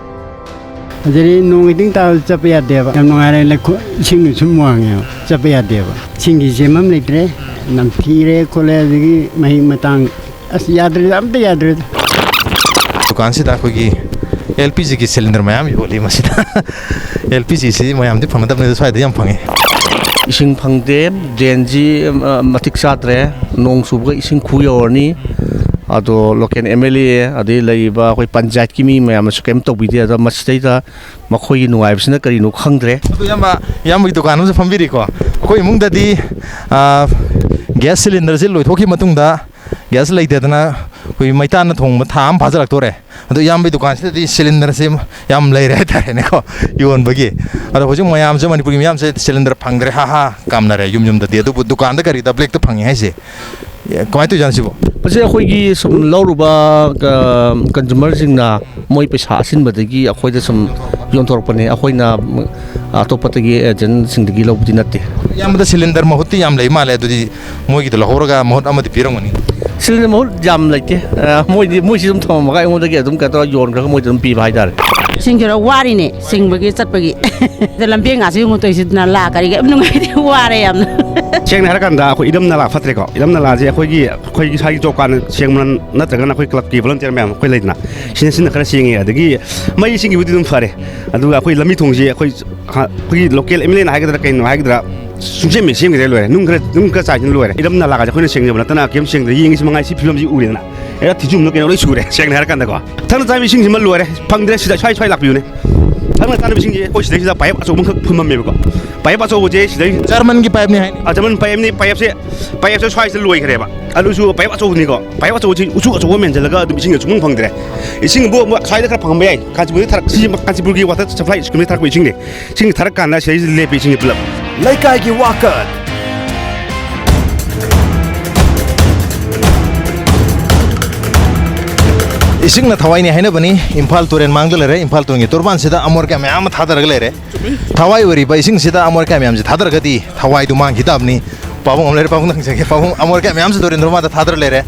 ꯑꯗꯨꯗꯤ ꯅꯣꯡ ꯈꯤꯇꯪ ꯇꯥꯕꯗ ꯆꯠꯄ ꯌꯥꯗꯦꯕ꯫ ꯌꯥꯝ ꯅꯨꯡꯉꯥꯏꯔꯦ, ꯂꯩꯈꯣ-, ꯏꯁꯤꯡ ꯅꯨꯡꯁꯨꯝ ꯋꯥꯡꯉꯦꯕ꯫ ꯆꯠꯄ ꯌꯥꯗꯦꯕ꯫ ꯏꯁꯤꯡꯒꯤ ꯁꯦꯝꯐꯝ ꯂꯩꯇ꯭ꯔꯦ, ꯅꯝꯊꯤꯔꯦ ꯈꯣꯠꯂꯦ, ꯑꯗꯒꯤ ꯃꯍꯤꯛ ꯃꯇꯥꯡ, ꯑꯁ, ꯌꯥꯗ꯭ꯔꯦꯗ, ꯑꯝꯇ ꯌꯥꯗ꯭ꯔꯦꯗ꯫ ꯗꯨꯀꯥꯟꯁꯤꯗ ꯑꯩꯈꯣꯏꯒꯤ ꯑꯦꯜ ꯄꯤ ꯖꯤꯒꯤ ꯁꯤꯂꯤꯟꯗꯔ ꯃꯌꯥꯝ ꯌꯣꯜꯂꯤ ꯃꯁꯤꯗ꯫ ꯑꯦꯜ ꯄꯤ ꯖꯤꯁꯤ ꯃꯌꯥꯝꯗꯤ ꯐꯪꯅꯗꯕꯅꯤ, ꯑꯗꯣ ꯁ꯭ꯋꯥꯏꯗ ꯌꯥꯝ ꯐꯪꯉꯤ꯫ ꯏꯁꯤꯡ ꯐꯪꯗꯦ, ꯗ꯭ꯔꯦꯟꯁꯤ, ꯑ, ꯃꯇꯤꯛ ꯆꯥꯗ꯭ꯔꯦ, ꯅꯣꯡ ꯆꯨꯕꯒ ꯏꯁꯤꯡ ꯈꯨ ꯌꯧꯔꯅꯤ꯫ ꯑꯗꯣ ꯂꯣꯀꯦꯜ ꯑꯦꯝ ꯑꯦꯜ ꯑꯦ, ꯑꯗꯩ ꯂꯩꯔꯤꯕ ꯑꯩꯈꯣꯏ ꯄꯟꯆꯥꯌꯠꯀꯤ ꯃꯤ ꯃꯌꯥꯝꯅꯁꯨ ꯀꯔꯤꯝ ꯇꯧꯕꯤꯗꯦ꯫ ꯑꯗꯣ ꯃꯁꯤꯗꯩꯗ ꯃꯈꯣꯏꯒꯤ ꯅꯨꯡꯉꯥꯏꯕꯁꯤꯅ ꯀꯔꯤꯅꯣ ꯈꯪꯗ꯭ꯔꯦ꯫ ꯑꯗꯣ ꯏꯌꯥꯝꯕ, ꯏꯌꯥꯝꯕꯒꯤ ꯗꯨꯀꯥꯟ ꯑꯃꯁꯨ ꯐꯝꯕꯤꯔꯤꯀꯣ꯫ ꯑꯩꯈꯣꯏ ꯏꯃꯨꯡꯗꯗꯤ, ꯑ, ꯒ꯭ꯌꯥꯁ ꯁꯤꯂꯤꯟꯗꯔꯁꯦ ꯂꯣꯏꯊꯣꯛꯈꯤꯕ ꯃꯇꯨꯡꯗ, ꯒ꯭ꯌꯥꯁ ꯂꯩꯇꯗꯅ ꯑꯩꯈꯣꯏ ꯃꯩꯇꯥꯟꯅ ꯊꯣꯡꯕ ꯊꯥ ꯑꯃ ꯐꯥꯖꯤꯜꯂꯛꯇꯣꯔꯦ꯫ ꯑꯗꯣ ꯏꯌꯥꯝꯕꯒꯤ ꯗꯨꯀꯥꯟꯁꯤꯗꯗꯤ ꯁꯤꯂꯤꯟꯗꯔꯁꯦ ꯌꯥꯝ ꯂꯩꯔꯦ ꯍꯥꯏꯇꯥꯔꯦꯅꯦꯀꯣ, ꯌꯣꯟꯕꯒꯤ꯫ ꯑꯗꯣ ꯍꯧꯖꯤꯛ ꯃꯌꯥꯝꯁꯦ, ꯃꯅꯤꯄꯨꯔꯒꯤ ꯃꯤꯌꯥꯝꯁꯦ ꯁꯤꯂꯤꯟꯗꯔ ꯐꯪꯗ꯭ꯔꯦ, ꯍꯥ ꯍꯥ ꯀꯥꯝꯅꯔꯦ ꯌꯨꯝ ꯌꯨꯝꯗꯗꯤ꯫ ꯑꯗꯨꯕꯨ ꯗꯨꯀꯥꯟꯗ ꯀꯔꯤꯗ ꯕ꯭ꯂꯦꯛꯇ ꯐꯪꯉꯤ ꯍꯥꯏꯁꯦ? ꯑꯦ, ꯀꯃꯥꯏꯅ ꯇꯧꯔꯤꯖꯥꯠꯅꯣ ꯁꯤꯕꯣ? ꯃꯁꯤ ꯑꯩꯈꯣꯏꯒꯤ ꯁꯨꯝ ꯂꯧꯔꯨꯕ, ꯑ, ꯀꯟꯖꯨꯃꯔꯁꯤꯡꯅ ꯃꯣꯏ ꯄꯩꯁꯥ ꯑꯁꯤꯟꯕꯗꯒꯤ ꯑꯩꯈꯣꯏꯗ ꯁꯨꯝ ꯌꯣꯟꯊꯣꯔꯛꯄꯅꯦ꯫ ꯑꯩꯈꯣꯏꯅ, ꯑ, ꯑꯇꯣꯞꯄꯗꯒꯤ ꯑꯦꯖꯦꯟꯁꯤꯡꯗꯒꯤ ꯂꯧꯕꯗꯤ ꯅꯠꯇꯦ꯫ ꯏꯌꯥꯝꯕꯗ ꯁꯤꯂꯤꯟꯗꯔ ꯃꯍꯨꯠꯇꯤ ꯌꯥꯝ ꯂꯩ ꯃꯥꯜꯂꯦ, ꯑꯗꯨꯗꯤ ꯃꯣꯏꯒꯤꯗ ꯂꯧꯍꯧꯔꯒ ꯃꯍꯨꯠ ꯑꯃꯗꯤ ꯄꯤꯔꯝꯒꯅꯤ꯫ ꯁꯤꯂꯤꯟꯗꯔ ꯃꯍꯨꯠ ꯌꯥꯝ ꯂꯩꯇꯦ꯫ ꯑ, ꯃꯣꯏꯗꯤ, ꯃꯣꯏꯁꯤ ꯑꯗꯨꯝ ꯊꯝꯃꯝꯃꯒ ꯑꯩꯉꯣꯟꯗꯒꯤ ꯑꯗꯨꯝ ꯀꯩꯅꯣ ꯇꯧꯔꯒ ꯌꯣꯟꯈ꯭ꯔꯒ ꯃꯣꯏꯗ ꯑꯗꯨꯝ ꯄꯤꯕ ꯍꯥꯏꯇꯥꯔꯦ꯫ ꯁꯤꯡꯁꯤꯔ ꯋꯥꯔꯤꯅꯦ, ꯁꯤꯡꯕꯒꯤ ꯆꯠꯄꯒꯤ꯫ ꯑꯗ ꯂꯝꯕꯦꯟ ꯉꯥꯁꯤ ꯌꯦꯡꯉꯨ ꯇꯧꯔꯤꯁꯤ, ꯅꯂꯥ ꯀꯔꯤ ꯀꯔꯤ ꯌꯥꯝ ꯅꯨꯡꯉꯥꯏꯇꯦ, ꯋꯥꯔꯦ ꯌꯥꯝꯅ꯫ ꯁꯦꯡꯅ ꯍꯥꯏꯔꯀꯥꯟꯗ ꯑꯩꯈꯣꯏ ꯏꯔꯝ ꯅꯂꯥ ꯐꯠꯇ꯭ꯔꯦꯀꯣ꯫ ꯏꯔꯝ ꯅꯂꯥꯁꯦ ꯑꯩꯈꯣꯏꯒꯤ, ꯑꯩꯈꯣꯏꯒꯤ ꯏꯁꯥꯒꯤ ꯖꯣꯕ ꯀꯥꯔꯗꯅ ꯁꯦꯡꯕ ꯅꯠꯇ꯭ꯔꯒꯅ ꯑꯩꯈꯣꯏ ꯀ꯭ꯂꯕꯀꯤ ꯚꯣꯂꯟꯇꯤꯌꯔ ꯃꯌꯥꯝ ꯑꯩꯈꯣꯏ ꯂꯩꯗꯅ, ꯁꯤꯅ, ꯁꯤꯅ ꯈꯔ ꯁꯦꯡꯉꯦ꯫ ꯑꯗꯒꯤ ꯃꯩ ꯏꯁꯤꯡꯒꯤꯕꯨꯗꯤ ꯑꯗꯨꯝ ꯐꯔꯦ, ꯑꯗꯨꯒ ꯑꯩꯈꯣꯏ ꯂꯝꯕꯤ ꯊꯣꯡꯁꯦ ꯑꯩꯈꯣꯏ, ꯑꯩꯈꯣꯏꯒꯤ ꯂꯣꯀꯦꯜ ꯑꯦꯝ ꯑꯦꯜ ꯑꯦꯅ ꯍꯥꯏꯒꯗ꯭ꯔꯥ ꯀꯩꯅꯣ ꯍꯥꯏꯒꯗ꯭ꯔꯥ, ꯁꯨꯡꯁꯦꯝ ꯍꯦꯛ ꯁꯦꯝꯈꯤꯗ꯭ꯔꯦ, ꯂꯣꯏꯔꯦ꯫ ꯅꯨꯡ ꯈꯔ, ꯅꯨꯡ ꯈꯔ ꯆꯥꯏꯗꯅ ꯂꯣꯏꯔꯦ꯫ ꯏꯔꯝ ꯅꯂꯥꯒꯁꯦ ꯑꯩꯈꯣꯏꯅ ꯁꯦꯡꯖꯕ ꯅꯠꯇꯅ ꯀꯩꯝ ꯁꯦꯡꯗ꯭ꯔꯦ꯫ ꯌꯦꯡꯉꯤꯁꯤ ꯃꯉꯥꯏ, ꯁꯤ ꯐꯤꯕꯝꯁꯤ ꯎꯔꯦꯗꯅ꯫ ꯍꯦꯛꯇ ꯊꯤꯖꯨꯝꯗ ꯀꯩꯅꯣ ꯂꯣꯏ ꯁꯨꯔꯦ, ꯁꯦꯡꯅ ꯍꯥꯏꯔꯀꯥꯟꯗꯀꯣ꯫ ꯊꯛꯅ ꯆꯥꯕ ꯏꯁꯤꯡꯁꯤꯃ ꯂꯣꯏꯔꯦ, ꯐꯪꯗ꯭ꯔꯦ꯫ ꯁꯤꯗ ꯁ꯭ꯋꯥꯏ, ꯁ꯭ꯋꯥꯏ ꯂꯥꯛꯄꯤꯌꯨꯅꯦ꯫ ꯊꯛꯅ ꯆꯥꯅꯕ ꯏꯁꯤꯡꯁꯦ ꯑꯩꯈꯣꯏ ꯁꯤꯗꯩꯁꯤꯗ ꯄꯥꯏꯞ ꯑꯆꯧꯕ ꯑꯃꯈꯛ ꯐꯨꯝꯃꯝꯃꯦꯕꯀꯣ꯫ ꯄꯥꯏꯞ ꯑꯆꯧꯕꯁꯦ ꯁꯤꯗꯩ ꯖꯔꯃꯟꯒꯤ ꯄꯥꯏꯞꯅꯤ ꯍꯥꯏꯅꯤ꯫ ꯑ, ꯖꯔꯃꯟ ꯄꯥꯏꯞꯅꯤ꯫ ꯄꯥꯏꯞꯁꯦ, ꯄꯥꯏꯞꯁꯦ ꯁ꯭ꯋꯥꯏꯁꯤꯗ ꯂꯣꯏꯈ꯭ꯔꯦꯕ꯫ ꯑꯗꯨꯁꯨ ꯄꯥꯏꯞ ꯑꯆꯧꯕꯅꯤꯀꯣ꯫ ꯄꯥꯏꯞ ꯑꯆꯧꯕꯁꯤ ꯎꯆꯨ ꯑꯆꯧꯕ ꯃꯦꯟꯁꯤꯜꯂꯒ ꯑꯗꯨꯝ ꯏꯁꯤꯡ ꯁꯨꯡꯐꯪ ꯐꯪꯗ꯭ꯔꯦ꯫ ꯏꯁꯤꯡꯕꯨ ꯑꯃꯨꯛ ꯁ꯭ꯋꯥꯏꯗ ꯈꯔ ꯐꯪꯉꯝꯕ ꯌꯥꯏ꯫ ꯀꯥꯟꯆꯤꯄꯨꯔꯗꯒꯤ ꯊꯥꯔꯛ-, ꯁꯤ ꯀꯥꯟꯆꯤꯄꯨꯔꯒꯤ ꯋꯥꯇꯔ ꯁꯄ꯭ꯂꯥꯏ ꯁ꯭ꯀꯤꯝꯗꯒꯤ ꯊꯥꯔꯛꯄ ꯏꯁꯤꯡꯅꯦ꯫ ꯏꯁꯤꯡ ꯊꯥꯔꯛ ꯀꯥꯟꯗ ꯁꯤꯗꯩꯁꯤꯗ ꯂꯦꯞꯄꯤ ꯏꯁꯤꯡꯁꯦ ꯄꯨꯂꯞ꯫ ꯂꯩꯀꯥꯏꯒꯤ ꯋꯥꯀꯠ꯫ ꯏꯁꯤꯡꯅ ꯊꯋꯥꯏꯅꯤ ꯍꯥꯏꯅꯕꯅꯤ꯫ ꯏꯝꯐꯥꯜ ꯇꯨꯔꯦꯜ ꯃꯥꯡꯗ ꯂꯩꯔꯦ, ꯏꯝꯐꯥꯜ ꯇꯨꯔꯦꯜꯒꯤ ꯇꯣꯔꯕꯥꯟꯁꯤꯗ ꯑꯃꯣꯠ ꯑꯀꯥꯏ ꯃꯌꯥꯝ ꯑꯃ ꯊꯥꯗꯔꯒ ꯂꯩꯔꯦ꯫ ꯊꯋꯥꯏ ꯑꯣꯏꯔꯤꯕ ꯏꯁꯤꯡꯁꯤꯗ ꯑꯃꯣꯠ ꯑꯀꯥꯏ ꯃꯌꯥꯝꯁꯦ ꯊꯥꯗꯔꯒꯗꯤ ꯊꯋꯥꯏꯗꯨ ꯃꯥꯡꯈꯤ ꯇꯥꯕꯅꯤ꯫ ꯄꯥꯕꯨꯡ ꯑꯃ ꯂꯩꯔꯦ, ꯄꯥꯕꯨꯡ ꯊꯝꯖꯒꯦ꯫ ꯄꯥꯕꯨꯡ, ꯑꯃꯣꯠ ꯑꯀꯥꯏ ꯃꯌꯥꯝꯁꯦ ꯇꯨꯔꯦꯜ ꯇꯣꯔꯕꯥꯟꯗ ꯊꯥꯗꯔ ꯂꯩꯔꯦ꯫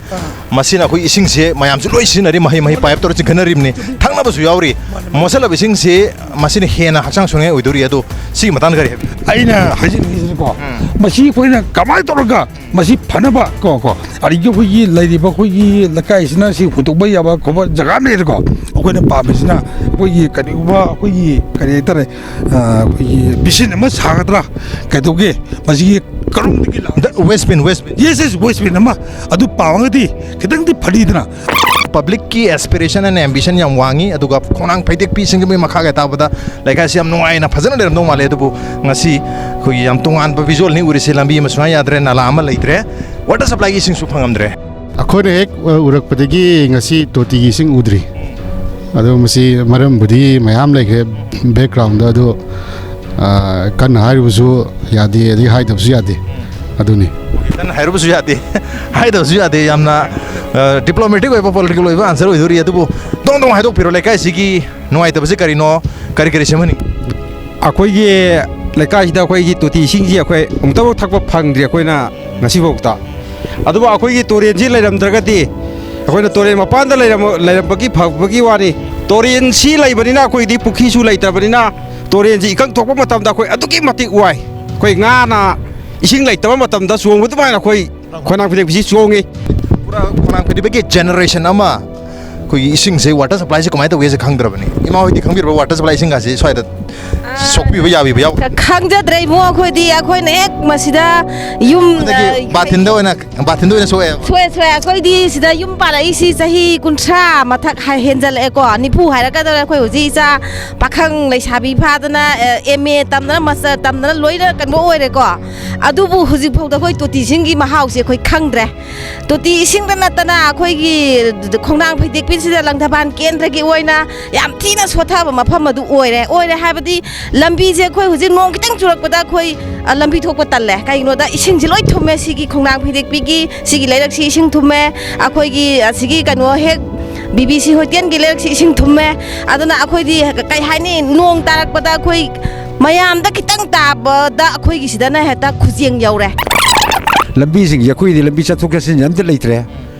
ꯃꯁꯤꯅ ꯑꯩꯈꯣꯏ ꯏꯁꯤꯡꯁꯦ ꯃꯌꯥꯝꯁꯨ ꯂꯣꯏ ꯁꯤꯖꯤꯟꯅꯔꯤ, ꯃꯍꯩ ꯃꯍꯩ ꯄꯥꯏꯞ ꯇꯧꯔ ꯆꯤꯡꯈꯠꯅꯔꯤꯕꯅꯤ, ꯊꯛꯅꯕꯁꯨ ꯌꯥꯎꯔꯤ꯫ ꯃꯣꯠꯁꯜꯂꯕ ꯏꯁꯤꯡꯁꯤ ꯃꯁꯤꯅ ꯍꯦꯟꯅ ꯍꯛꯆꯥꯡ ꯁꯣꯛꯅꯤꯡꯉꯥꯏ ꯑꯣꯏꯗꯣꯔꯤ꯫ ꯑꯗꯣ ꯁꯤꯒꯤ ꯃꯇꯥꯡꯗ ꯀꯔꯤ ꯍꯥꯏꯕꯤꯒꯦ? ꯑꯩꯅ ꯍꯥꯏꯖꯅꯤꯡꯉꯤꯁꯤꯅ ꯀꯣ, ꯃꯁꯤ ꯑꯩꯈꯣꯏꯅ ꯀꯃꯥꯏꯅ ꯇꯧꯔꯒ ꯃꯁꯤ ꯐꯅꯕ ꯀꯣ, ꯀꯣ, ꯑꯗꯒꯤ ꯑꯩꯈꯣꯏꯒꯤ ꯂꯩꯔꯤꯕ ꯑꯩꯈꯣꯏꯒꯤ ꯂꯩꯀꯥꯏꯁꯤꯅ ꯁꯤ ꯍꯨꯟꯗꯣꯛꯄ ꯌꯥꯕ ꯈꯣꯠꯄ ꯖꯒꯥ ꯑꯃ ꯂꯩꯔꯦꯀꯣ꯫ ꯑꯩꯈꯣꯏꯅ ꯄꯥꯝꯃꯤꯁꯤꯅ ꯑꯩꯈꯣꯏꯒꯤ ꯀꯔꯤꯒꯨꯝꯕ ꯑꯩꯈꯣꯏꯒꯤ ꯀꯔꯤ ꯍꯥꯏꯇꯥꯔꯦ, ꯑ, ꯑꯩꯈꯣꯏꯒꯤ ꯕꯦꯁꯤꯟ ꯑꯃ ꯁꯥꯒꯗ꯭ꯔꯥ ꯀꯩꯗꯧꯒꯦ, ꯃꯁꯤꯒꯤ ꯀꯔꯣꯝꯗꯒꯤ ꯂꯥꯛ-, ꯗ ꯋꯦꯁ ꯕꯤꯟ, ꯋꯦꯁ ꯕꯤꯟ꯫ ꯌꯦꯁ, ꯌꯦꯁ, ꯋꯦꯁ ꯕꯤꯟ ꯑꯃ ꯑꯗꯨ ꯄꯥꯝꯃꯒꯗꯤ ꯈꯤꯇꯪꯗꯤ ꯐꯅꯤꯗꯅ꯫ ꯄꯕ꯭ꯂꯤꯛꯀꯤ ꯑꯦꯁꯄꯤꯔꯦꯁꯟ ꯑꯦꯟ ꯑꯦꯝꯕꯤꯁꯟ ꯌꯥꯝ ꯋꯥꯡꯉꯤ, ꯑꯗꯨꯒ ꯈꯣꯡꯅꯥꯡ ꯐꯩꯗꯦꯛꯄꯤꯁꯤꯡꯒꯤ ꯃꯣꯏ ꯃꯈꯥꯒꯤ ꯇꯥꯕꯗ ꯂꯩꯀꯥꯏꯁꯤ ꯌꯥꯝ ꯅꯨꯡꯉꯥꯏꯅ ꯐꯖꯅ ꯂꯩꯔꯝꯗꯧ ꯃꯥꯜꯂꯦ꯫ ꯑꯗꯨꯕꯨ ꯉꯁꯤ ꯑꯩꯈꯣꯏꯒꯤ ꯌꯥꯝ ꯇꯣꯉꯥꯟꯕ ꯚꯤꯖꯨꯋꯦꯜꯅꯤ ꯎꯔꯤꯁꯤ꯫ ꯂꯝꯕꯤ ꯑꯃ ꯁꯨꯡꯌꯥ ꯌꯥꯗ꯭ꯔꯦ, ꯅꯂꯥ ꯑꯃ ꯂꯩꯇ꯭ꯔꯦ, ꯋꯥꯇꯔ ꯁꯄ꯭ꯂꯥꯏꯒꯤ ꯏꯁꯤꯡꯁꯨ ꯐꯪꯉꯝꯗ꯭ꯔꯦ꯫ ꯑꯩꯈꯣꯏꯅ ꯍꯦꯛ, ꯑ, ꯎꯔꯛꯄꯗꯒꯤ ꯉꯁꯤ ꯇꯣꯇꯤꯒꯤ ꯏꯁꯤꯡ ꯎꯗ꯭ꯔꯤ꯫ ꯑꯗꯣ ꯃꯁꯤ ꯃꯔꯝꯕꯨꯗꯤ ꯃꯌꯥꯝ ꯂꯩꯈ꯭ꯔꯦ ꯕꯦꯛꯒ꯭ꯔꯥꯎꯟꯗ, ꯑꯗꯣ, ꯑ, ꯀꯟꯅ ꯍꯥꯏꯔꯨꯕꯁꯨ ꯌꯥꯗꯦ, ꯑꯗꯒꯤ ꯍꯥꯏꯗꯕꯁꯨ ꯌꯥꯗꯦ꯫ ꯑꯗꯨꯅꯤ꯫ ꯀꯟꯅ ꯍꯥꯏꯔꯨꯕꯁꯨ ꯌꯥꯗꯦ, ꯍꯥꯏꯗꯕꯁꯨ ꯌꯥꯗꯦ꯫ ꯌꯥꯝꯅ, ꯑ, ꯗꯤꯄ꯭ꯂꯣꯃꯦꯇꯤꯛ ꯑꯣꯏꯕ, ꯄꯣꯂꯤꯇꯤꯀꯦꯜ ꯑꯣꯏꯕ ꯑꯟꯁꯔ ꯑꯣꯏꯗꯣꯔꯤ꯫ ꯑꯗꯨꯕꯨ ꯗꯣꯡ ꯗꯣꯡ ꯍꯥꯏꯗꯣꯛꯄꯤꯔꯣ, ꯂꯩꯀꯥꯏꯁꯤꯒꯤ ꯅꯨꯡꯉꯥꯏꯇꯕꯁꯤ ꯀꯔꯤꯅꯣ? ꯀꯔꯤ ꯀꯔꯤ ꯁꯦꯝꯍꯟꯅꯤꯡ? ꯑꯩꯈꯣꯏꯒꯤ ꯂꯩꯀꯥꯏꯁꯤꯗ ꯑꯩꯈꯣꯏꯒꯤ ꯇꯣꯇꯤ ꯏꯁꯤꯡꯁꯤ ꯑꯩꯈꯣꯏ ꯑꯃꯨꯛꯇꯐꯥꯎ ꯊꯛꯄ ꯐꯪꯗ꯭ꯔꯤ ꯑꯩꯈꯣꯏꯅ ꯉꯁꯤꯐꯥꯎꯗ꯫ ꯑꯗꯨꯕꯨ ꯑꯩꯈꯣꯏꯒꯤ ꯇꯨꯔꯦꯟꯁꯤ ꯂꯩꯔꯝꯗ꯭ꯔꯒꯗꯤ, ꯑꯩꯈꯣꯏꯅ ꯇꯨꯔꯦꯟ ꯃꯄꯥꯟꯗ ꯂꯩꯔꯝ-, ꯂꯩꯔꯝꯕꯒꯤ ꯐꯕꯒꯤ ꯋꯥꯅꯤ꯫ ꯇꯨꯔꯦꯟꯁꯤ ꯂꯩꯕꯅꯤꯅ ꯑꯩꯈꯣꯏꯗꯤ ꯄꯨꯈ꯭ꯔꯤꯁꯨ ꯂꯩꯇ꯭ꯔꯕꯅꯤꯅ ꯇꯨꯔꯦꯟꯁꯤ ꯏꯀꯪ ꯊꯣꯛꯄ ꯃꯇꯝꯗ ꯑꯩꯈꯣꯏ ꯑꯗꯨꯛꯀꯤ ꯃꯇꯤꯛ ꯋꯥꯏ꯫ ꯑꯩꯈꯣꯏ ꯉꯥꯅ ꯏꯁꯤꯡ ꯂꯩꯇꯕ ꯃꯇꯝꯗ ꯆꯣꯡꯕ ꯑꯗꯨꯃꯥꯏꯅ ꯑꯩꯈꯣꯏ ꯈꯣꯡꯅꯥꯡ ꯐꯩꯗꯦꯛꯄꯤꯁꯤ ꯆꯣꯡꯉꯤ꯫ ꯄꯨꯔꯥ ꯈꯣꯡꯅꯥꯡ ꯐꯩꯗꯦꯛꯄꯤꯒꯤ ꯖꯦꯅꯦꯔꯦꯁꯟ ꯑꯃ ꯑꯩꯈꯣꯏꯒꯤ ꯏꯁꯤꯡꯁꯦ, ꯋꯥꯇꯔ ꯁꯄ꯭ꯂꯥꯏꯁꯦ ꯀꯃꯥꯏꯅ ꯇꯧꯒꯦꯁꯦ ꯈꯪꯗ꯭ꯔꯕꯅꯤ꯫ ꯏꯃꯥ ꯍꯣꯏꯗꯤ ꯈꯪꯕꯤꯔꯕ ꯋꯥꯇꯔ ꯁꯄ꯭ꯂꯥꯏ ꯏꯁꯤꯡꯒꯁꯦ ꯁ꯭ꯋꯥꯏꯗ ꯁꯣꯛꯄꯤꯕ ꯌꯥꯕꯤꯕ ꯌꯥꯎ? ꯈ-, ꯈꯪꯖꯗ꯭ꯔꯦ ꯏꯕꯨꯡꯉꯣ, ꯑꯩꯈꯣꯏꯗꯤ, ꯑꯩꯈꯣꯏꯅ ꯍꯦꯛ ꯃꯁꯤꯗ ꯌꯨꯝ, ꯑꯗꯒꯤ ꯑ, ꯕꯥꯊꯤꯟꯗ ꯑꯣꯏꯅ, ꯕꯥꯊꯤꯟꯗ ꯑꯣꯏꯅ ꯁꯣꯛꯑꯦꯕ? ꯁꯣꯛꯑꯦ, ꯁꯣꯛꯑꯦ꯫ ꯑꯩꯈꯣꯏꯗꯤ ꯁꯤꯗ ꯌꯨꯝ ꯄꯥꯜꯂꯛꯏꯁꯤ ꯆꯍꯤ ꯀꯨꯟꯊ꯭ꯔꯥ ꯃꯊꯛ ꯍꯥꯏ-, ꯍꯦꯟꯖꯜꯂꯛꯑꯦꯀꯣ, ꯅꯤꯐꯨ ꯍꯥꯏꯔꯛꯀꯗꯧꯔꯦ꯫ ꯑꯩꯈꯣꯏ ꯍꯧꯖꯤꯛ ꯏꯆꯥ ꯄꯥꯈꯪ ꯂꯩꯁꯥꯕꯤ ꯐꯥꯗꯅ, ꯑ, ꯑꯦꯝ ꯑꯦ ꯇꯝꯗꯅ, ꯃꯥꯁꯇꯔ ꯇꯝꯗꯅ ꯂꯣꯏꯅ ꯀꯩꯅꯣ ꯑꯣꯏꯔꯦꯀꯣ꯫ ꯑꯗꯨꯕꯨ ꯍꯧꯖꯤꯛꯐꯥꯎꯗ ꯑꯩꯈꯣꯏ ꯇꯣꯇꯤ ꯏꯁꯤꯡꯒꯤ ꯃꯍꯥꯎꯁꯦ ꯑꯩꯈꯣꯏ ꯈꯪꯗ꯭ꯔꯦ꯫ ꯇꯣꯇꯤ ꯏꯁꯤꯡꯗ ꯅꯠꯇꯅ ꯑꯩꯈꯣꯏꯒꯤ ꯈꯣꯡꯅꯥꯡ ꯐꯩꯗꯦꯛꯄꯤꯁꯤꯗ ꯂꯪꯊꯕꯥꯜ ꯀꯦꯟꯗ꯭ꯔꯒꯤ ꯑꯣꯏꯅ ꯌꯥꯝ ꯊꯤꯅ ꯁꯣꯠꯊꯕ ꯃꯐꯝ ꯑꯗꯨ ꯑꯣꯏꯔꯦ꯫ ꯑꯣꯏꯔꯦ ꯍꯥꯏꯕꯗꯤ ꯂꯝꯕꯤꯁꯦ ꯑꯩꯈꯣꯏ ꯍꯧꯖꯤꯛ ꯅꯣꯡ ꯈꯤꯇꯪ ꯆꯨꯔꯛꯄꯗ ꯑꯩꯈꯣꯏ, ꯑ, ꯂꯝꯕꯤ ꯊꯣꯛꯄ ꯇꯜꯂꯦ꯫ ꯀꯩꯒꯤꯅꯣꯗ ꯏꯁꯤꯡꯁꯤ ꯂꯣꯏ ꯊꯨꯝꯃꯦ꯫ ꯁꯤꯒꯤ ꯈꯣꯡꯅꯥꯡ ꯐꯩꯗꯦꯛꯄꯤꯒꯤ ꯁꯤꯒꯤ ꯂꯩꯔꯛꯁꯤ ꯏꯁꯤꯡ ꯊꯨꯝꯃꯦ꯫ ꯑꯩꯈꯣꯏꯒꯤ ꯑꯁꯤꯒꯤ ꯀꯩꯅꯣ ꯍꯦꯛ ꯕꯤ ꯕꯤ ꯁꯤ ꯍꯣꯇꯦꯜꯒꯤ ꯂꯩꯔꯛꯁꯤ ꯏꯁꯤꯡ ꯊꯨꯝꯃꯦ꯫ ꯑꯗꯨꯅ ꯑꯩꯈꯣꯏꯗꯤ ꯀꯩ ꯍꯥꯏꯅꯤ, ꯅꯣꯡ ꯇꯥꯔꯛꯄꯗ ꯑꯩꯈꯣꯏ ꯃꯌꯥꯝꯗ ꯈꯤꯇꯪ ꯇꯥꯕꯗ ꯑꯩꯈꯣꯏꯒꯤ ꯁꯤꯗꯅ ꯍꯦꯛꯇ ꯈꯨꯖꯦꯡ ꯌꯧꯔꯦ꯫ ꯂꯝꯕꯤꯁꯤꯡꯁꯦ ꯑꯩꯈꯣꯏꯗꯤ ꯂꯝꯕꯤ ꯆꯠꯊꯣꯛ ꯆꯠꯁꯤꯟ ꯑꯝꯇ ꯂꯩꯇ꯭ꯔꯦ꯫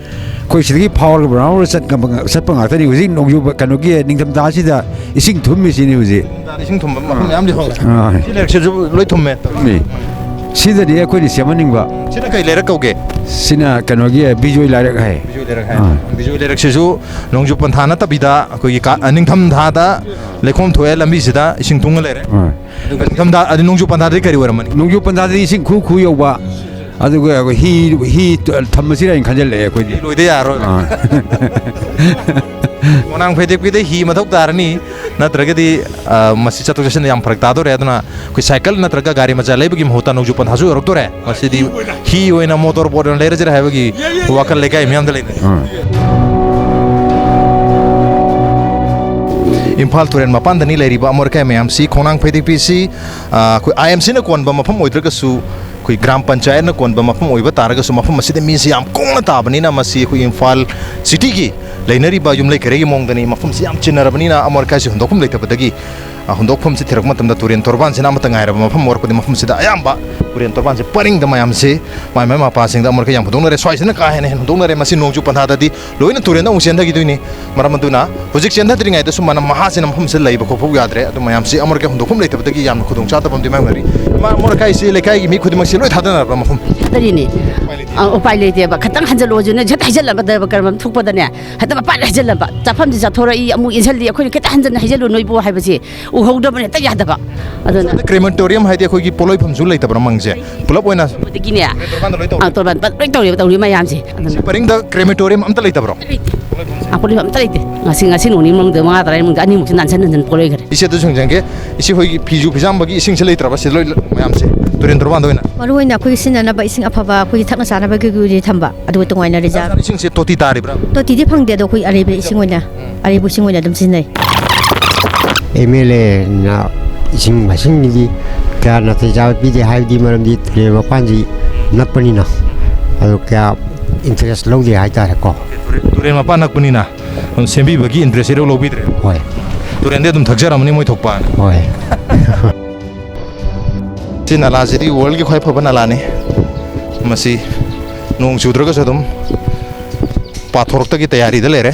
ꯑꯩꯈꯣꯏ ꯁꯤꯗꯒꯤ ꯐꯥꯎꯔꯒ ꯕ꯭ꯔꯥꯎꯟ ꯔꯣꯗ ꯆꯠ-, ꯆꯠꯄ ꯉꯥꯛꯇꯅꯤ꯫ ꯍꯧꯖꯤꯛ ꯅꯣꯡꯖꯨ, ꯀꯩꯅꯣꯒꯤ ꯅꯤꯡꯊꯝꯊꯥꯁꯤꯗ ꯏꯁꯤꯡ ꯊꯨꯝꯃꯤꯁꯤꯅꯤ ꯍꯧꯖꯤꯛ꯫ ꯏꯁꯤꯡ ꯊꯨꯝꯕ ꯃꯐꯝ ꯃꯌꯥꯝꯗꯤ ꯍꯧꯔꯦ꯫ ꯑꯥ꯫ ꯁꯤ ꯂꯩꯔꯛꯁꯤꯁꯨ ꯂꯣꯏ ꯊꯨꯝꯃꯦ꯫ ꯊꯨꯝꯃꯤ꯫ ꯁꯤꯗꯅꯤ ꯑꯩꯈꯣꯏꯅ ꯁꯦꯝꯍꯟꯅꯤꯡꯕ꯫ ꯁꯤꯅ ꯀꯩ ꯂꯩꯔꯛ ꯀꯧꯒꯦ? ꯁꯤꯅ ꯀꯩꯅꯣꯒꯤ ꯕꯤꯖꯣꯏ ꯂꯥꯏꯔꯛ ꯍꯥꯏ꯫ ꯕꯤꯖꯣꯏ ꯂꯩꯔꯛ ꯍꯥꯏ꯫ ꯑꯥ꯫ ꯕꯤꯖꯣꯏ ꯂꯩꯔꯛꯁꯤꯁꯨ ꯅꯣꯡꯖꯨ ꯄꯟꯊꯥ ꯅꯠꯇꯕꯤꯗ ꯑꯩꯈꯣꯏꯒꯤ ꯀꯥ-, ꯅꯤꯡꯊꯝ ꯊꯥꯗ ꯂꯩꯈꯣꯝ ꯊꯣꯛꯑꯦ, ꯂꯝꯕꯤꯁꯤꯗ ꯏꯁꯤꯡ ꯇꯨꯡꯉ ꯂꯩꯔꯦ꯫ ꯑꯥ꯫ ꯑꯗꯨꯒ ꯅꯤꯡꯊꯝꯊꯥ, ꯑꯗꯨ ꯅꯣꯡꯖꯨ ꯄꯟꯊꯥꯗꯗꯤ ꯀꯔꯤ ꯑꯣꯏꯔꯝꯃꯅꯤ? ꯅꯣꯡꯖꯨ ꯄꯟꯊꯥꯗꯗꯤ ꯏꯁꯤꯡ ꯈꯨ ꯈꯨ ꯌꯧꯕ, ꯑꯗꯨꯒ ꯑꯩꯈꯣꯏ ꯍꯤ, ꯍꯤ ꯊꯝꯃꯁꯤꯔ ꯍꯥꯏꯅ ꯈꯟꯖꯜꯂꯛꯑꯦ ꯑꯩꯈꯣꯏꯗꯤ꯫ ꯂꯣꯏꯗ ꯌꯥꯔꯣꯏ꯫ ꯑꯥ꯫ ꯈꯣꯡꯅꯥꯡ ꯐꯩꯗꯦꯛꯄꯤꯗ ꯍꯤ ꯃꯊꯧ ꯇꯥꯔꯅꯤ, ꯅꯠꯇ꯭ꯔꯒꯗꯤ, ꯑ, ꯃꯁꯤ ꯆꯠꯊꯣꯛ ꯆꯠꯁꯤꯟꯗ ꯌꯥꯝ ꯐꯔꯛ ꯇꯥꯗꯣꯔꯦ꯫ ꯑꯗꯨꯅ ꯑꯩꯈꯣꯏ ꯁꯥꯏꯀꯜ ꯅꯠꯇ꯭ꯔꯒ ꯒꯥꯔꯤ ꯃꯆꯥ ꯂꯩꯕꯒꯤ ꯃꯍꯨꯠꯇ ꯅꯣꯡꯖꯨ ꯄꯟꯊꯥꯁꯨ ꯌꯧꯔꯛꯇꯣꯔꯦ, ꯃꯁꯤꯗꯤ ꯍꯤ ꯑꯣꯏꯅ, ꯃꯣꯇꯣꯔ ꯕꯣꯠ ꯑꯣꯏꯅ ꯂꯩꯔꯁꯤꯔ ꯍꯥꯏꯕꯒꯤ ꯋꯥꯈꯜ ꯂꯩꯀꯥꯏ ꯃꯤꯌꯥꯝꯗ ꯂꯩꯅꯩ꯫ ꯑꯥ꯫ ꯏꯝꯐꯥꯜ ꯇꯨꯔꯦꯜ ꯃꯄꯥꯟꯗꯅꯤ ꯂꯩꯔꯤꯕ ꯑꯃꯣꯠ ꯑꯀꯥꯏ ꯃꯌꯥꯝꯁꯤ꯫ ꯈꯣꯡꯅꯥꯡ ꯐꯩꯗꯦꯛꯄꯤꯁꯤ, ꯑ, ꯑꯩꯈꯣꯏ ꯑꯥꯏ ꯑꯦꯝ ꯁꯤꯅ ꯀꯣꯟꯕ ꯃꯐꯝ ꯑꯣꯏꯗ꯭ꯔꯒꯁꯨ, ꯑꯩꯈꯣꯏ ꯒ꯭ꯔꯥꯝ ꯄꯟꯆꯥꯌꯠꯅ ꯀꯣꯟꯕ ꯃꯐꯝ ꯑꯣꯏꯕ ꯇꯥꯔꯒꯁꯨ, ꯃꯐꯝ ꯑꯁꯤꯗ ꯃꯤꯁꯤ ꯌꯥꯝ ꯀꯨꯡꯅ ꯇꯥꯕꯅꯤꯅ ꯃꯁꯤ ꯑꯩꯈꯣꯏ ꯏꯝꯐꯥꯜ ꯁꯤꯇꯤꯒꯤ ꯂꯩꯅꯔꯤꯕ ꯌꯨꯝꯂꯩ ꯀꯩꯔꯩꯒꯤ ꯃꯑꯣꯡꯗꯅꯤ꯫ ꯃꯐꯝꯁꯤ ꯌꯥꯝ ꯆꯤꯟꯅꯔꯕꯅꯤꯅ ꯑꯃꯣꯠ ꯑꯀꯥꯏꯁꯤ ꯍꯨꯟꯗꯣꯛꯐꯝ ꯂꯩꯇꯕꯗꯒꯤ, ꯑ, ꯍꯨꯟꯗꯣꯛꯐꯝꯁꯤ ꯊꯤꯔꯛꯄ ꯃꯇꯝꯗ ꯇꯨꯔꯦꯟ ꯇꯣꯔꯕꯥꯟꯁꯤꯅ ꯑꯃꯠꯇ ꯉꯥꯏꯔꯕ ꯃꯐꯝ ꯑꯣꯏꯔꯛꯄꯗꯤ, ꯃꯐꯝꯁꯤꯗ ꯑꯌꯥꯝꯕ ꯇꯨꯔꯦꯟ ꯇꯣꯔꯕꯥꯟꯁꯤ ꯄꯔꯤꯡꯗ ꯃꯌꯥꯝꯁꯤ ꯃꯥꯏ ꯃꯥꯏ ꯃꯄꯥꯁꯤꯡꯗ ꯑꯃꯣꯠ ꯑꯀꯥꯏ ꯌꯥꯝ ꯍꯨꯟꯗꯣꯛꯅꯔꯦ꯫ ꯁ꯭ꯋꯥꯏꯁꯤꯅ ꯀꯥ ꯍꯦꯟꯅ ꯍꯦꯟꯅ ꯍꯨꯟꯗꯣꯛꯅꯔꯦ꯫ ꯃꯁꯤ ꯅꯣꯡꯖꯨ ꯄꯟꯊꯥꯗꯗꯤ ꯂꯣꯏꯅ ꯇꯨꯔꯦꯟꯗ ꯑꯃꯨꯛ ꯆꯦꯟꯊꯈꯤꯗꯣꯏꯅꯤ꯫ ꯃꯔꯝ ꯑꯗꯨꯅ ꯍꯧꯖꯤꯛ ꯆꯦꯟꯊꯗ꯭ꯔꯤꯉꯩꯗꯁꯨ ꯃꯅꯝ ꯃꯍꯥꯁꯤꯅ ꯃꯐꯝꯁꯤꯗ ꯂꯩꯕ ꯈꯣꯠꯄ ꯌꯥꯗ꯭ꯔꯦ꯫ ꯑꯗꯨ ꯃꯌꯥꯝꯁꯤ ꯑꯃꯣꯠ ꯑꯀꯥꯏ ꯍꯨꯟꯗꯣꯛꯐꯝ ꯂꯩꯇꯕꯗꯒꯤ ꯌꯥꯝꯅ ꯈꯨꯗꯣꯡ ꯆꯥꯗꯕ ꯑꯃꯗꯤ ꯃꯥꯌꯣꯛꯅꯔꯤ꯫ ꯏꯃꯥ, ꯑꯃꯣꯠ ꯑꯀꯥꯏꯁꯤ ꯂꯩꯀꯥꯏꯒꯤ ꯃꯤ ꯈꯨꯗꯤꯡꯃꯛꯁꯤ ꯂꯣꯏ ꯊꯥꯗꯅꯔꯕ꯭ꯔꯥ ꯃꯐꯝ? ꯊꯥꯗꯔꯤꯅꯤ꯫ ꯑ, ꯎꯄꯥꯏ ꯂꯩꯇꯦꯕ꯫ ꯈꯤꯇꯪ ꯍꯟꯖꯜꯂꯛꯑꯣꯁꯨꯅ ꯍꯦꯛꯇ ꯍꯩꯖꯜꯂꯝꯕꯗ ꯀꯔꯝ ꯊꯣꯛꯄꯗꯅꯦ, ꯍꯦꯛꯇ ꯃꯄꯥꯟ ꯍꯩꯖꯜꯂꯝꯕ꯫ ꯆꯥꯐꯝꯁꯤ ꯆꯥꯊꯣꯔꯛꯏ, ꯑꯃꯨꯛ ꯏꯟꯁꯤꯜꯂꯤ꯫ ꯑꯩꯈꯣꯏꯅ ꯈꯤꯇꯪ ꯍꯟꯖꯟꯅ ꯍꯩꯖꯜꯂꯨ ꯅꯣꯏꯕꯨ ꯍꯥꯏꯕꯁꯤ ꯎꯍꯧꯗꯕꯅ ꯍꯦꯛꯇ ꯌꯥꯗꯕ꯫ ꯑꯗꯨꯅ ꯀ꯭ꯔꯦꯃꯦꯇꯣꯔꯤꯌꯝ ꯍꯥꯏꯗꯤ ꯑꯩꯈꯣꯏꯒꯤ ꯄꯣꯠꯂꯣꯏꯐꯝꯁꯨ ꯂꯩꯇꯕ꯭ꯔꯥ ꯃꯪꯁꯦ? ꯄꯨꯂꯞ ꯑꯣꯏꯅ ꯑꯗꯒꯤꯅꯦ, ꯇꯣꯔꯕꯥꯟꯗ ꯂꯣꯏ ꯇꯧ-, ꯑ, ꯇꯣꯔꯕꯥꯟ ꯄ-, ꯂꯣꯏ ꯇꯧꯔꯤꯕ, ꯇꯧꯔꯤ ꯃꯌꯥꯝꯁꯦ꯫ ꯑꯗꯨꯅ ꯄꯔꯤꯡꯗ ꯀ꯭ꯔꯦꯃꯦꯇꯣꯔꯤꯌꯝ ꯑꯝꯇ ꯂꯩꯇꯕ꯭ꯔꯣ? ꯑꯩꯈꯣꯏ ꯑꯝꯇ ꯂꯩꯇꯦ꯫ ꯉꯁꯤ, ꯉꯁꯤ ꯅꯣꯡ ꯅꯤꯅꯤ ꯃꯅꯨꯡꯗ ꯃꯉꯥ ꯇꯔꯥ ꯃꯅꯨꯡꯗ ꯑꯅꯤꯃꯨꯛꯁꯤ ꯅꯥꯟꯁꯟ ꯅꯥꯟꯁꯟ ꯄꯣꯠꯂꯣꯏꯈ꯭ꯔꯦ꯫ ꯏꯆꯦ, ꯑꯗꯨꯁꯨ ꯍꯪꯖꯒꯦ꯫ ꯏꯆꯦ ꯍꯣꯏꯒꯤ ꯐꯤꯁꯨ ꯐꯤꯖꯥꯝꯕꯒꯤ ꯏꯁꯤꯡꯁꯦ ꯂꯩꯇ꯭ꯔꯕ ꯁꯤꯗ ꯂꯣꯏ ꯃꯌꯥꯝꯁꯦ? ꯇꯨꯔꯦꯟ ꯇꯣꯔꯕꯥꯟꯗ ꯑꯣꯏꯅ? ꯃꯔꯨ ꯑꯣꯏꯅ ꯑꯩꯈꯣꯏꯒꯤ ꯁꯤꯖꯤꯟꯅꯅꯕ ꯏꯁꯤꯡ ꯑꯐꯕ ꯑꯩꯈꯣꯏꯒꯤ ꯊꯛꯅ ꯆꯥꯅꯕꯒꯤ ꯑꯣꯏꯅ ꯊꯝꯕ, ꯑꯗꯨꯒ ꯇꯣꯉꯥꯟꯅ ꯔꯤꯖꯥꯔꯚ꯫ ꯏꯁꯤꯡꯁꯦ ꯇꯣꯇꯤ ꯇꯥꯔꯤꯕ꯭ꯔꯥ? ꯇꯣꯇꯤꯗꯤ ꯐꯪꯗꯦ, ꯑꯗꯣ ꯑꯩꯈꯣꯏ ꯑꯔꯩꯕ ꯏꯁꯤꯡ ꯑꯣꯏꯅ, ꯑꯔꯩꯕ ꯏꯁꯤꯡ ꯑꯣꯏꯅ ꯑꯗꯨꯝ ꯁꯤꯖꯤꯟꯅꯩ꯫ ꯑꯦꯝ ꯑꯦꯜ ꯑꯦꯅ ꯏꯁꯤꯡ ꯃꯥꯏꯁꯤꯡꯒꯤꯗꯤ ꯀꯌꯥ ꯅꯥꯇꯩ ꯆꯥꯕ ꯄꯤꯗꯦ, ꯍꯥꯏꯕꯗꯤ ꯃꯔꯝꯗꯤ ꯇꯨꯔꯦꯜ ꯃꯄꯥꯟꯁꯤ ꯅꯛꯄꯅꯤꯅ ꯑꯗꯨ ꯀꯌꯥ ꯏꯟꯇꯔꯦꯁ ꯂꯧꯗꯦ ꯍꯥꯏꯇꯥꯔꯦꯀꯣ꯫ ꯇꯨꯔꯦꯜ ꯃꯄꯥꯟ ꯅꯛꯄꯅꯤꯅ ꯑꯗꯨꯝ ꯁꯦꯝꯕꯤꯕꯒꯤ ꯏꯟꯇꯔꯦꯁ ꯏꯔꯧ ꯂꯧꯕꯤꯗ꯭ꯔꯦ꯫ ꯍꯣꯏ꯫ ꯇꯨꯔꯦꯜꯗꯤ ꯑꯗꯨꯝ ꯊꯛꯆꯔꯝꯃꯅꯤ ꯃꯣꯏ ꯊꯣꯛꯄ꯫ ꯍꯣꯏ꯫ ꯁꯤ ꯅꯂꯥꯁꯤꯗꯤ ꯋꯥꯔꯜꯒꯤ ꯈ꯭ꯋꯥꯏ ꯐꯕ ꯅꯂꯥꯅꯤ꯫ ꯃꯁꯤ ꯅꯣꯡ ꯆꯨꯗ꯭ꯔꯒꯁꯨ ꯑꯗꯨꯝ ꯄꯥꯊꯣꯔꯛꯇꯒꯤ ꯇꯌꯥꯔꯤꯗ ꯂꯩꯔꯦ꯫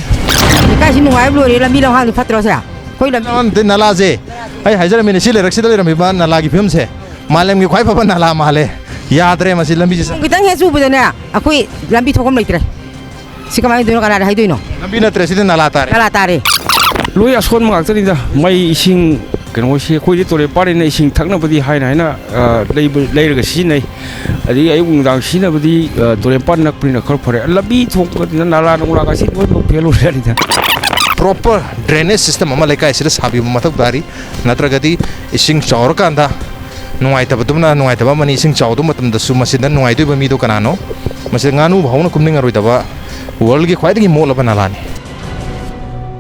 ꯂꯩꯀꯥꯏꯁꯤ ꯅꯨꯡꯉꯥꯏꯕ ꯂꯣꯏꯔꯦ, ꯂꯝꯕꯤ ꯂꯝꯍꯥꯡꯗꯤ ꯐꯠꯇ꯭ꯔꯣ ꯁꯦ? ꯑꯩꯈꯣꯏ ꯂꯝꯕꯤ ꯅꯠꯇꯦ, ꯅꯂꯥꯁꯦ ꯑꯩ ꯍꯥꯏꯖꯔꯝꯃꯤꯅꯦ, ꯁꯤ ꯂꯩꯔꯛꯁꯤꯗ ꯂꯩꯔꯝꯃꯤꯕ ꯅꯂꯥꯒꯤ ꯐꯤꯕꯝꯁꯦ ꯃꯥꯂꯦꯝꯒꯤ ꯈ꯭ꯋꯥꯏ ꯐꯕ ꯅꯥꯂꯥ ꯃꯥꯜꯂꯦ꯫ ꯌꯥꯗ꯭ꯔꯦ ꯃꯁꯤ ꯂꯝꯕꯤꯁꯦ꯫ ꯈꯤꯇꯪ ꯍꯦꯛ ꯆꯨꯕꯗꯅꯦ, ꯑꯩꯈꯣꯏ ꯂꯝꯕꯤ ꯊꯣꯛꯐꯝ ꯂꯩꯇ꯭ꯔꯦ꯫ ꯁꯤ ꯀꯃꯥꯏꯅ ꯇꯧꯗꯣꯏꯅꯣ? ꯀꯅꯥꯗ ꯍꯥꯏꯗꯣꯏꯅꯣ? ꯂꯝꯕꯤ ꯅꯠꯇ꯭ꯔꯦ, ꯁꯤꯗꯤ ꯅꯥꯂꯥ ꯇꯥꯔꯦ꯫ ꯅꯥꯂꯥ ꯇꯥꯔꯦ꯫ ꯂꯣꯏ ꯑꯁꯣꯟꯕ ꯉꯥꯛꯇꯅꯤꯗ꯫ ꯃꯩ, ꯏꯁꯤꯡ, ꯀꯩꯅꯣꯁꯤ ꯑꯩꯈꯣꯏꯗꯤ ꯇꯨꯔꯦꯜ ꯄꯥꯠꯅꯤꯅ ꯏꯁꯤꯡ ꯊꯛꯅꯕꯗꯤ ꯍꯥꯏꯅ ꯍꯥꯏꯅ, ꯑ, ꯂꯩꯕ, ꯂꯩꯔꯒ ꯁꯤꯖꯤꯟꯅꯩ꯫ ꯑꯗꯒꯤ ꯑꯌꯨꯛ ꯅꯨꯡꯗꯥꯡ ꯁꯤꯖꯤꯟꯅꯕꯗꯤ, ꯑ, ꯇꯨꯔꯦꯜ ꯄꯥꯠ ꯅꯛꯄꯅꯤꯅ ꯈꯔ ꯐꯔꯦ꯫ ꯂꯝꯕꯤ ꯊꯣꯛꯄꯅꯤꯅ ꯅꯥꯂꯥ ꯅꯨꯡꯂꯥꯒꯁꯤ ꯂꯣꯏꯅꯃꯛ ꯐꯦꯜ ꯑꯣꯏꯔꯦ ꯍꯥꯏꯅꯤꯗ꯫ Proper drainage system ꯑꯃ ꯂꯩꯀꯥꯏꯁꯤꯗ ꯁꯥꯕꯤꯕ ꯃꯊꯧ ꯇꯥꯔꯤ꯫ ꯅꯠꯇ꯭ꯔꯒꯗꯤ ꯏꯁꯤꯡ ꯆꯥꯎꯔꯀꯥꯟꯗ ꯅꯨꯡꯉꯥꯏꯇꯕꯗꯨꯅ ꯅꯨꯡꯉꯥꯏꯇꯕ ꯑꯃꯅꯤ꯫ ꯏꯁꯤꯡ ꯆꯥꯎꯗꯕ ꯃꯇꯝꯗꯁꯨ ꯃꯁꯤꯗ ꯅꯨꯡꯉꯥꯏꯗꯣꯏꯕ ꯃꯤꯗꯣ ꯀꯅꯥꯅꯣ? ꯃꯁꯤꯗ ꯉꯥꯅꯨ ꯐꯥꯎꯅ ꯀꯨꯝꯅꯤꯡꯉꯔꯣꯏꯗꯕ worldꯒꯤ ꯈ꯭ꯋꯥꯏꯗꯒꯤ ꯃꯣꯠꯂꯕ ꯅꯥꯂꯥꯅꯤ꯫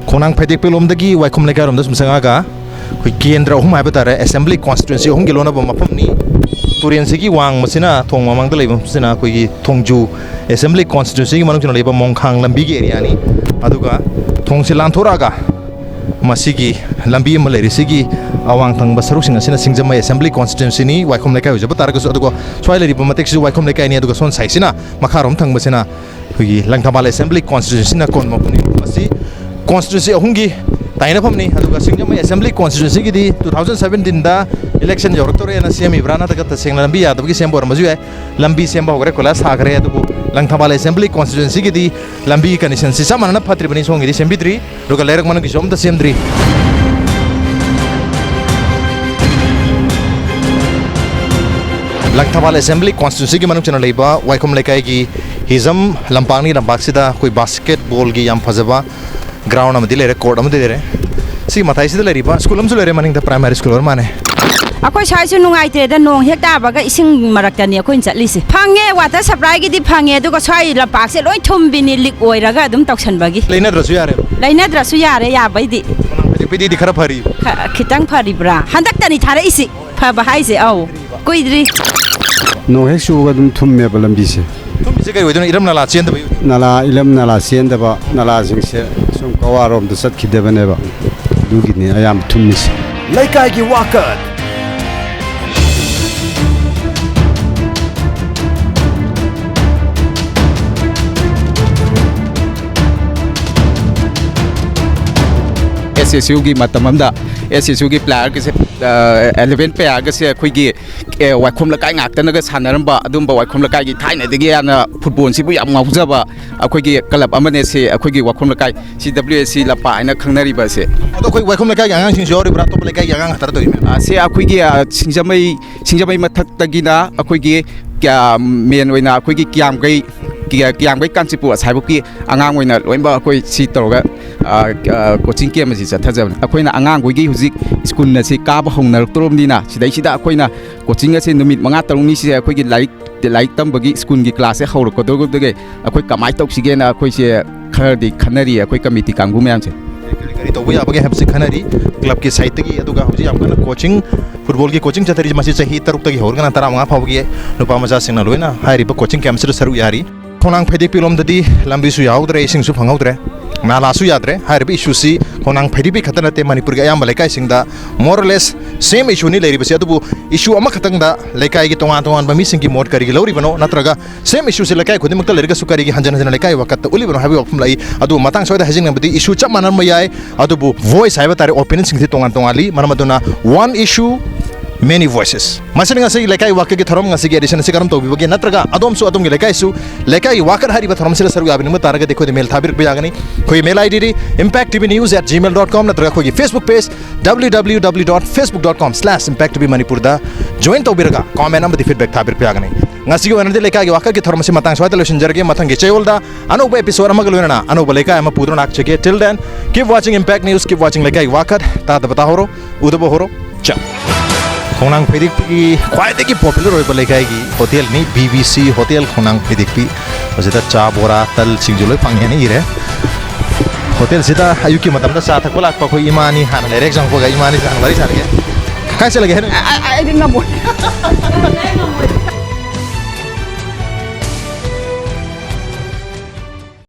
ꯈꯣꯡꯅꯥꯡ ꯐꯩꯗꯦꯛꯄꯤꯂꯣꯝꯗꯒꯤ ꯋꯥꯏꯈꯨꯝ ꯂꯩꯀꯥꯏꯔꯣꯝꯗ ꯁꯨꯝ ꯆꯪꯉꯛꯑꯒ ꯑꯩꯈꯣꯏ ꯀꯦꯟꯗ꯭ꯔ ꯑꯍꯨꯝ ꯍꯥꯏꯕ ꯇꯥꯔꯦ, assembly constituency ꯑꯍꯨꯝꯒꯤ ꯂꯣꯟꯅꯕ ꯃꯐꯝꯅꯤ꯫ ꯇꯨꯔꯦꯟꯁꯤꯒꯤ ꯋꯥꯡꯃꯁꯤꯅ, ꯊꯣꯡ ꯃꯃꯥꯡꯗ ꯂꯩꯕ ꯃꯐꯝꯁꯤꯅ ꯑꯩꯈꯣꯏꯒꯤ ꯊꯣꯡꯖꯨ assembly constituencyꯒꯤ ꯃꯅꯨꯡ ꯆꯟꯅ ꯂꯩꯕ ꯃꯣꯡꯈꯥꯡ ꯂꯝꯕꯤꯒꯤ areaꯅꯤ꯫ ꯑꯗꯨꯒ ꯊꯣꯡꯁꯤ ꯂꯥꯟꯊꯣꯔꯛꯑꯒ ꯃꯁꯤꯒꯤ ꯂꯝꯕꯤ ꯑꯃ ꯂꯩꯔꯤꯁꯤꯒꯤ ꯑꯋꯥꯡ ꯊꯪꯕ ꯁꯔꯨꯛꯁꯤꯡ ꯑꯁꯤꯅ ꯁꯤꯡꯖꯃꯩ assembly constituencyꯅꯤ, ꯋꯥꯏꯈꯨꯝ ꯂꯩꯀꯥꯏ ꯑꯣꯏꯖꯕ ꯇꯥꯔꯒꯁꯨ꯫ ꯑꯗꯨꯒ ꯁ꯭ꯋꯥꯏ ꯂꯩꯔꯤꯕ ꯃꯇꯦꯛꯁꯤꯁꯨ ꯋꯥꯏꯈꯨꯝ ꯂꯩꯀꯥꯏꯅꯤ꯫ ꯑꯗꯨꯒ ꯁꯣꯝ sideꯁꯤꯅ, ꯃꯈꯥꯔꯣꯝ ꯊꯪꯕꯁꯤꯅ ꯑꯩꯈꯣꯏꯒꯤ ꯂꯪꯊꯕꯥꯜ assembly constituencyꯅ ꯀꯣꯟꯕ ꯃꯐꯝꯅꯤ꯫ ꯃꯁꯤ constituency ꯑꯍꯨꯝꯒꯤ ꯇꯥꯏꯅꯐꯝꯅꯤ꯫ ꯑꯗꯨꯒ ꯁꯤꯡꯖꯃꯩ assembly constituencyꯒꯤꯗꯤ two thousand seventeenꯗ election ꯌꯧꯔꯛꯇꯧꯔꯦꯅ ꯁꯦꯝꯃꯤꯕ꯭ꯔꯥ, ꯅꯠꯇ꯭ꯔꯒ ꯇꯁꯦꯡꯅ ꯂꯝꯕꯤ ꯌꯥꯗꯕꯒꯤ ꯁꯦꯝꯕ ꯑꯣꯏꯔꯝꯕꯁꯨ ꯌꯥꯏ꯫ ꯂꯝꯕꯤ ꯁꯦꯝꯕ ꯍꯧꯈ꯭ꯔꯦ, ꯀꯣꯏꯂꯥꯁ ꯊꯥꯈ꯭ꯔꯦ, ꯑꯗꯨꯕꯨ ꯂꯪꯊꯕꯥꯜ assembly constituencyꯒꯤꯗꯤ ꯂꯝꯕꯤ conditionꯁꯤ ꯆꯞ ꯃꯥꯟꯅꯅ ꯐꯠꯇ꯭ꯔꯤꯕꯅꯤ, ꯁꯣꯝꯒꯤꯗꯤ ꯁꯦꯝꯕꯤꯗ꯭ꯔꯤ꯫ ꯑꯗꯨꯒ ꯂꯩꯔꯛ ꯃꯅꯨꯡꯒꯤꯁꯨ ꯑꯝꯇ ꯁꯦꯝꯗ꯭ꯔꯤ꯫ ꯂꯪꯊꯕꯥꯜ assembly constituencyꯒꯤ ꯃꯅꯨꯡ ꯆꯟꯅ ꯂꯩꯕ ꯋꯥꯏꯈꯨꯝ ꯂꯩꯀꯥꯏꯒꯤ ꯍꯤꯖꯝ ꯂꯝꯄꯥꯛꯅꯤ꯫ ꯂꯝꯄꯥꯛꯁꯤꯗ ꯑꯩꯈꯣꯏ basketballꯒꯤ ꯌꯥꯝ ꯐꯖꯕ ground ꯑꯃꯗꯤ ꯂꯩꯔꯦ, court ꯑꯃꯗꯤ ꯂꯩꯔꯦ꯫ ꯁꯤꯒꯤ ꯃꯇꯥꯏꯁꯤꯗ ꯂꯩꯔꯤꯕ school ꯑꯃꯁꯨ ꯂꯩꯔꯦ, ꯃꯅꯤꯡꯗ primary school ꯑꯣꯏꯔ ꯃꯥꯜꯂꯦ꯫ ꯑꯩꯈꯣꯏ ꯁ꯭ꯋꯥꯏꯁꯨ ꯅꯨꯡꯉꯥꯏꯇ꯭ꯔꯦꯗ, ꯅꯣꯡ ꯍꯦꯛ ꯇꯥꯕꯒ ꯏꯁꯤꯡ ꯃꯔꯛꯇꯅꯤ ꯑꯩꯈꯣꯏꯅ ꯆꯠꯂꯤꯁꯦ꯫ ꯐꯪꯉꯦ, water supplyꯒꯤꯗꯤ ꯐꯪꯉꯦ, ꯑꯗꯨꯒ ꯁ꯭ꯋꯥꯏ ꯂꯝꯄꯥꯛꯁꯦ ꯂꯣꯏ ꯊꯨꯝꯕꯤꯅꯤ, leak ꯑꯣꯏꯔꯒ ꯑꯗꯨꯝ ꯇꯧꯁꯟꯕꯒꯤ꯫ ꯂꯩꯅꯗ꯭ꯔꯁꯨ ꯌꯥꯔꯦ꯫ ꯂꯩꯅꯗ꯭ꯔꯁꯨ ꯌꯥꯔꯦ, ꯌꯥꯕꯩꯗꯤ꯫ ꯈꯣꯡꯅꯥꯡ ꯐꯩꯗꯦꯛꯄꯤꯗꯩꯗꯤ ꯈꯔ ꯐꯔꯤ꯫ ꯈ-, ꯈꯤꯇꯪ ꯐꯔꯤꯕ꯭ꯔꯥ? ꯍꯟꯗꯛꯇꯅꯤ ꯊꯥꯔꯛꯏꯁꯤ꯫ ꯐꯕ ꯍꯥꯏꯁꯦ, ꯑꯧ꯫ ꯀꯨꯏꯗ꯭ꯔꯤ꯫ ꯅꯣꯡ ꯍꯦꯛ ꯆꯨꯕꯒ ꯑꯗꯨꯝ ꯊꯨꯝꯃꯦꯕ ꯂꯝꯕꯤꯁꯦ꯫ ꯊꯨꯝꯃꯤꯁꯦ ꯀꯩ ꯑꯣꯏꯗꯣꯏꯅꯣ? ꯏꯔꯝ ꯅꯂꯥ ꯆꯦꯟꯗꯕꯩ ꯑꯣꯏꯗꯣꯏꯅꯣ? ꯅꯂꯥ, ꯏꯔꯝ ꯅꯂꯥ ꯆꯦꯟꯗꯕ, ꯅꯂꯥꯁꯤꯡꯁꯦ ꯁꯨꯝ ꯀꯋꯥꯔꯣꯝꯗ ꯆꯠꯈꯤꯗꯕꯅꯦꯕ꯫ ꯑꯗꯨꯒꯤꯅꯤ ꯑꯌꯥꯝꯕ ꯊꯨꯝꯃꯤꯁꯦ꯫ ꯂꯩꯀꯥꯏꯒꯤ ꯋꯥꯀꯠ꯫ ꯑꯦꯁ ꯑꯦꯁ ꯌꯨꯒꯤ ꯃꯇꯝ ꯑꯃꯗ ꯑꯦꯁ ꯁꯤꯁꯨꯒꯤ ꯄ꯭ꯂꯦꯌꯔꯒꯁꯦ, ꯑꯦꯂꯦꯚꯦꯟ ꯄ꯭ꯂꯦꯌꯔꯒꯁꯦ ꯑꯩꯈꯣꯏꯒꯤ, ꯑꯦ, ꯋꯥꯏꯈꯣꯝ ꯂꯩꯀꯥꯏ ꯉꯥꯛꯇꯅꯒ ꯁꯥꯟꯅꯔꯝꯕ ꯑꯗꯨꯝꯕ ꯋꯥꯏꯈꯣꯝ ꯂꯩꯀꯥꯏꯒꯤ ꯊꯥꯏꯅꯗꯒꯤ ꯌꯥꯝꯅ ꯐꯨꯠꯕꯣꯜꯁꯤꯕꯨ ꯌꯥꯝ ꯉꯥꯎꯖꯕ ꯑꯩꯈꯣꯏꯒꯤ ꯀ꯭ꯂꯕ ꯑꯃꯅꯦ ꯁꯤ ꯑꯩꯈꯣꯏꯒꯤ ꯋꯥꯏꯈꯣꯝ ꯂꯩꯀꯥꯏ ꯁꯤ ꯗꯕ꯭ꯂꯤꯌꯨ ꯑꯦꯁ ꯁꯤ ꯂꯝꯄꯥ ꯍꯥꯏꯅ ꯈꯪꯅꯔꯤꯕ ꯑꯁꯦ꯫ ꯑꯗꯣ ꯑꯩꯈꯣꯏ ꯋꯥꯏꯈꯣꯝ ꯂꯩꯀꯥꯏꯒꯤ ꯑꯉꯥꯡꯁꯤꯡꯁꯨ ꯌꯥꯎꯔꯤꯕ꯭ꯔꯥ, ꯑꯇꯣꯞꯄ ꯂꯩꯀꯥꯏꯒꯤ ꯑꯉꯥꯡ ꯉꯥꯛꯇꯔ ꯇꯧꯔꯤꯕ ꯃꯌꯥꯝ? ꯑ, ꯁꯤ ꯑꯩꯈꯣꯏꯒꯤ, ꯑ, ꯁꯤꯡꯖꯃꯩ, ꯁꯤꯡꯖꯃꯩ ꯃꯊꯛꯇꯒꯤꯅ ꯑꯩꯈꯣꯏꯒꯤ ꯀꯌꯥ-, ꯃꯦꯟ ꯑꯣꯏꯅ ꯑꯩꯈꯣꯏꯒꯤ ꯀꯤꯌꯥꯝꯒꯩ, ꯀꯤꯌꯥ-, ꯀꯤꯌꯥꯝꯒꯩ ꯀꯥꯟꯆꯤꯄꯨꯔ ꯑꯁꯥꯏꯕꯨꯛꯀꯤ ꯑꯉꯥꯡ ꯑꯣꯏꯅ ꯂꯣꯏꯅꯃꯛ ꯑꯩꯈꯣꯏ ꯁꯤ ꯇꯧꯔꯒ, ꯑ, ꯑ, ꯀꯣꯆꯤꯡ ꯀꯦꯝ ꯑꯁꯤ ꯆꯠꯊꯖꯕꯅꯤ꯫ ꯑꯩꯈꯣꯏꯅ ꯑꯉꯥꯡꯈꯣꯏꯒꯤ ꯍꯧꯖꯤꯛ ꯁ꯭ꯀꯨꯜ ꯑꯁꯤ ꯀꯥꯕ ꯍꯧꯅꯔꯛꯇꯧꯔꯕꯅꯤꯅ, ꯁꯤꯗꯩꯁꯤꯗ ꯑꯩꯈꯣꯏꯅ ꯀꯣꯆꯤꯡ ꯑꯁꯤ ꯅꯨꯃꯤꯠ ꯃꯉꯥ ꯇꯔꯨꯛꯅꯤꯁꯦ ꯑꯩꯈꯣꯏꯒꯤ ꯂꯥꯏꯔꯤꯛ, ꯂꯥꯏꯔꯤꯛ ꯇꯝꯕꯒꯤ ꯁ꯭ꯀꯨꯜꯒꯤ ꯀ꯭ꯂꯥꯁꯁꯦ ꯍꯧꯔꯛꯀꯗꯧꯕꯗꯒꯤ ꯑꯩꯈꯣꯏ ꯀꯃꯥꯏꯅ ꯇꯧꯁꯤꯒꯦꯅ ꯑꯩꯈꯣꯏꯁꯦ ꯈꯔꯗꯤ ꯈꯟꯅꯔꯤ, ꯑꯩꯈꯣꯏ ꯀꯃꯤꯇꯤ ꯀꯥꯡꯕꯨ ꯃꯌꯥꯝꯁꯦ꯫ ꯀꯔꯤ ꯀꯔꯤ ꯇꯧꯕ ꯌꯥꯕꯒꯦ ꯍꯥꯏꯕꯁꯤ ꯈꯟꯅꯔꯤ꯫ ꯀ꯭ꯂꯕꯀꯤ ꯁꯥꯏꯠꯇꯒꯤ, ꯑꯗꯨꯒ ꯍꯧꯖꯤꯛ ꯌꯥꯝ ꯀꯟꯅ ꯀꯣꯆꯤꯡ, ꯐꯨꯠꯕꯣꯜꯒꯤ ꯀꯣꯆꯤꯡ ꯆꯠꯊꯔꯤꯁꯤ ꯃꯁꯤ ꯆꯍꯤ ꯇꯔꯨꯛꯇꯒꯤ ꯍꯧꯔꯒꯅ ꯇꯔꯥꯃꯉꯥ ꯐꯥꯎꯕꯒꯤ ꯅꯨꯄꯥ ꯃꯆꯥꯁꯤꯡꯅ ꯂꯣꯏꯅ ꯍꯥꯏꯔꯤꯕ ꯀꯣꯆꯤꯡ ꯀꯦꯝꯞꯁꯤꯗ ꯁꯔꯨꯛ ꯌꯥꯔꯤ꯫ ꯈꯣꯡꯅꯥꯡ ꯐꯩꯗꯤꯛꯄꯤ ꯂꯣꯝꯗꯗꯤ ꯂꯝꯕꯤꯁꯨ ꯌꯥꯍꯧꯗ꯭ꯔꯦ, ꯏꯁꯤꯡꯁꯨ ꯐꯪꯍꯧꯗ꯭ꯔꯦ, ꯅꯥꯂꯥꯁꯨ ꯌꯥꯗ꯭ꯔꯦ꯫ ꯍꯥꯏꯔꯤꯕ ꯏꯁꯨꯁꯤ ꯈꯣꯡꯅꯥꯡ ꯐꯩꯗꯤꯛꯄꯤ ꯈꯛꯇ ꯅꯠꯇꯦ, ꯃꯅꯤꯄꯨꯔꯒꯤ ꯑꯌꯥꯝꯕ ꯂꯩꯀꯥꯏꯁꯤꯡꯗ more or less same issue ꯅꯤ ꯂꯩꯔꯤꯕꯁꯤ꯫ ꯑꯗꯨꯕꯨ ꯏꯁꯨ ꯑꯃꯈꯛꯇꯪꯗ ꯂꯩꯀꯥꯏꯒꯤ ꯇꯣꯉꯥꯟ ꯇꯣꯉꯥꯟꯕ ꯃꯤꯁꯤꯡꯒꯤ ꯃꯣꯠ ꯀꯔꯤꯒꯤ ꯂꯧꯔꯤꯕꯅꯣ, ꯅꯠꯇ꯭ꯔꯒ ꯁꯦꯝ ꯏꯁꯨꯁꯦ ꯂꯩꯀꯥꯏ ꯈꯨꯗꯤꯡꯃꯛꯇ ꯂꯩꯔꯒꯁꯨ ꯀꯔꯤꯒꯤ ꯍꯟꯖꯤꯟ ꯍꯟꯖꯤꯟꯅ ꯂꯩꯀꯥꯏ ꯋꯥꯀꯠꯇ ꯎꯠꯂꯤꯕꯅꯣ ꯍꯥꯏꯕꯒꯤ ꯋꯥꯐꯝ ꯂꯥꯛꯏ꯫ ꯑꯗꯨꯕꯨ ꯃꯇꯥꯡ ꯁ꯭ꯋꯥꯏꯗ ꯍꯥꯏꯖꯅꯤꯡꯕꯗꯤ ꯏꯁꯨ ꯆꯞ ꯃꯥꯟꯅꯔꯝꯕ ꯌꯥꯏ, ꯑꯗꯨꯕꯨ ꯚꯣꯏꯁ ꯍꯥꯏꯕ ꯇꯥꯔꯦ, ꯑꯣꯄꯤꯅꯤꯌꯟꯁꯤꯡꯁꯤ ꯇꯣꯉꯥꯟ ꯇꯣꯉꯥꯜꯂꯤ꯫ ꯃꯔꯝ ꯑꯗꯨꯅ one issue, many voices꯫ ꯃꯁꯤꯅ ꯉꯁꯤꯒꯤ ꯂꯩꯀꯥꯏ ꯋꯥꯀꯠꯀꯤ ꯊꯧꯔꯝ ꯉꯁꯤꯒꯤ ꯑꯦꯗꯤꯁꯟ ꯑꯁꯤ ꯀꯔꯝ ꯇꯧꯕꯤꯕꯒꯦ, ꯅꯠꯇ꯭ꯔꯒ ꯑꯗꯣꯝꯁꯨ ꯑꯗꯣꯝꯒꯤ ꯂꯩꯀꯥꯏꯁꯨ ꯂꯩꯀꯥꯏꯒꯤ ꯋꯥꯀꯠ ꯍꯥꯏꯔꯤꯕ ꯊꯧꯔꯝꯁꯤꯗ ꯁꯔꯨꯛ ꯌꯥꯕꯤꯅꯤꯡꯕ ꯇꯥꯔꯒꯗꯤ ꯑꯩꯈꯣꯏꯗ ꯃꯦꯜ ꯊꯥꯕꯤꯔꯛꯄ ꯌꯥꯒꯅꯤ꯫ ꯑꯩꯈꯣꯏꯒꯤ ꯃꯦꯜ ꯑꯥꯏ ꯗꯤꯗꯤ impact T V news at gmail dot com ꯅꯠꯇ꯭ꯔꯒ ꯑꯩꯈꯣꯏꯒꯤ Facebook page W W W dot facebook dot com slash impact T V Manipur ꯗ join ꯇꯧꯕꯤꯔꯒ comment ꯑꯃꯗꯤ feedback ꯊꯥꯕꯤꯔꯛꯄ ꯌꯥꯒꯅꯤ꯫ ꯉꯁꯤꯒꯤ ꯑꯣꯏꯅꯗꯤ ꯂꯩꯀꯥꯏꯒꯤ ꯋꯥꯀꯠꯀꯤ ꯊꯧꯔꯝ ꯑꯁꯤ ꯃꯇꯥꯡ ꯁ꯭ꯋꯥꯏꯗ ꯂꯣꯏꯁꯤꯟꯖꯔꯒꯦ꯫ ꯃꯊꯪꯒꯤ ꯆꯌꯣꯜꯗ ꯑꯅꯧꯕ episode ꯑꯃꯒ ꯂꯣꯏꯅꯅ ꯑꯅꯧꯕ ꯂꯩꯀꯥꯏ ꯑꯃ ꯄꯨꯗꯨꯅ ꯂꯥꯛꯆꯒꯦ꯫ Till then, keep watching Impact News, keep watching ꯂꯩꯀꯥꯏꯒꯤ ꯋꯥꯀꯠ꯫ ꯇꯥꯗꯕ ꯇꯥꯍꯧꯔꯣ, ꯎꯗꯕ ꯍꯧꯔꯣ꯫ ꯆꯥ꯫ ꯈꯣꯡꯅꯥꯡ ꯐꯩꯗꯤꯛꯄꯤꯒꯤ ꯈ꯭ꯋꯥꯏꯗꯒꯤ popular ꯑꯣꯏꯕ ꯂꯩꯀꯥꯏꯒꯤ ꯍꯣꯇꯦꯜꯅꯤ, B B C ꯍꯣꯇꯦꯜ ꯈꯣꯡꯅꯥꯡ ꯐꯩꯗꯤꯛꯄꯤ꯫ ꯃꯁꯤꯗ ꯆꯥ, ꯕꯣꯔꯥ, ꯇꯜ, ꯁꯤꯡꯖꯨ ꯂꯣꯏ ꯐꯪꯉꯦꯅ ꯏꯔꯦ꯫ ꯍꯣꯇꯦꯜꯁꯤꯗ ꯑꯌꯨꯛꯀꯤ ꯃꯇꯝꯗ ꯆꯥ ꯊꯛꯄ ꯂꯥꯛꯄ ꯑꯩꯈꯣꯏ ꯏꯃꯥꯅꯤ, ꯍꯥꯟꯅ ꯂꯩꯔꯦꯛ ꯆꯪꯉꯛꯄꯒ ꯏꯃꯥꯅꯤ ꯆꯥ ꯋꯥꯔꯤ ꯁꯥꯔꯒꯦ꯫ ꯀꯥꯏ ꯆꯠꯂꯒꯦ ꯍꯥꯏꯅꯣ? ꯑ-, ꯑ-, ꯑꯩꯗꯤ ꯉꯝꯃꯣꯏ꯫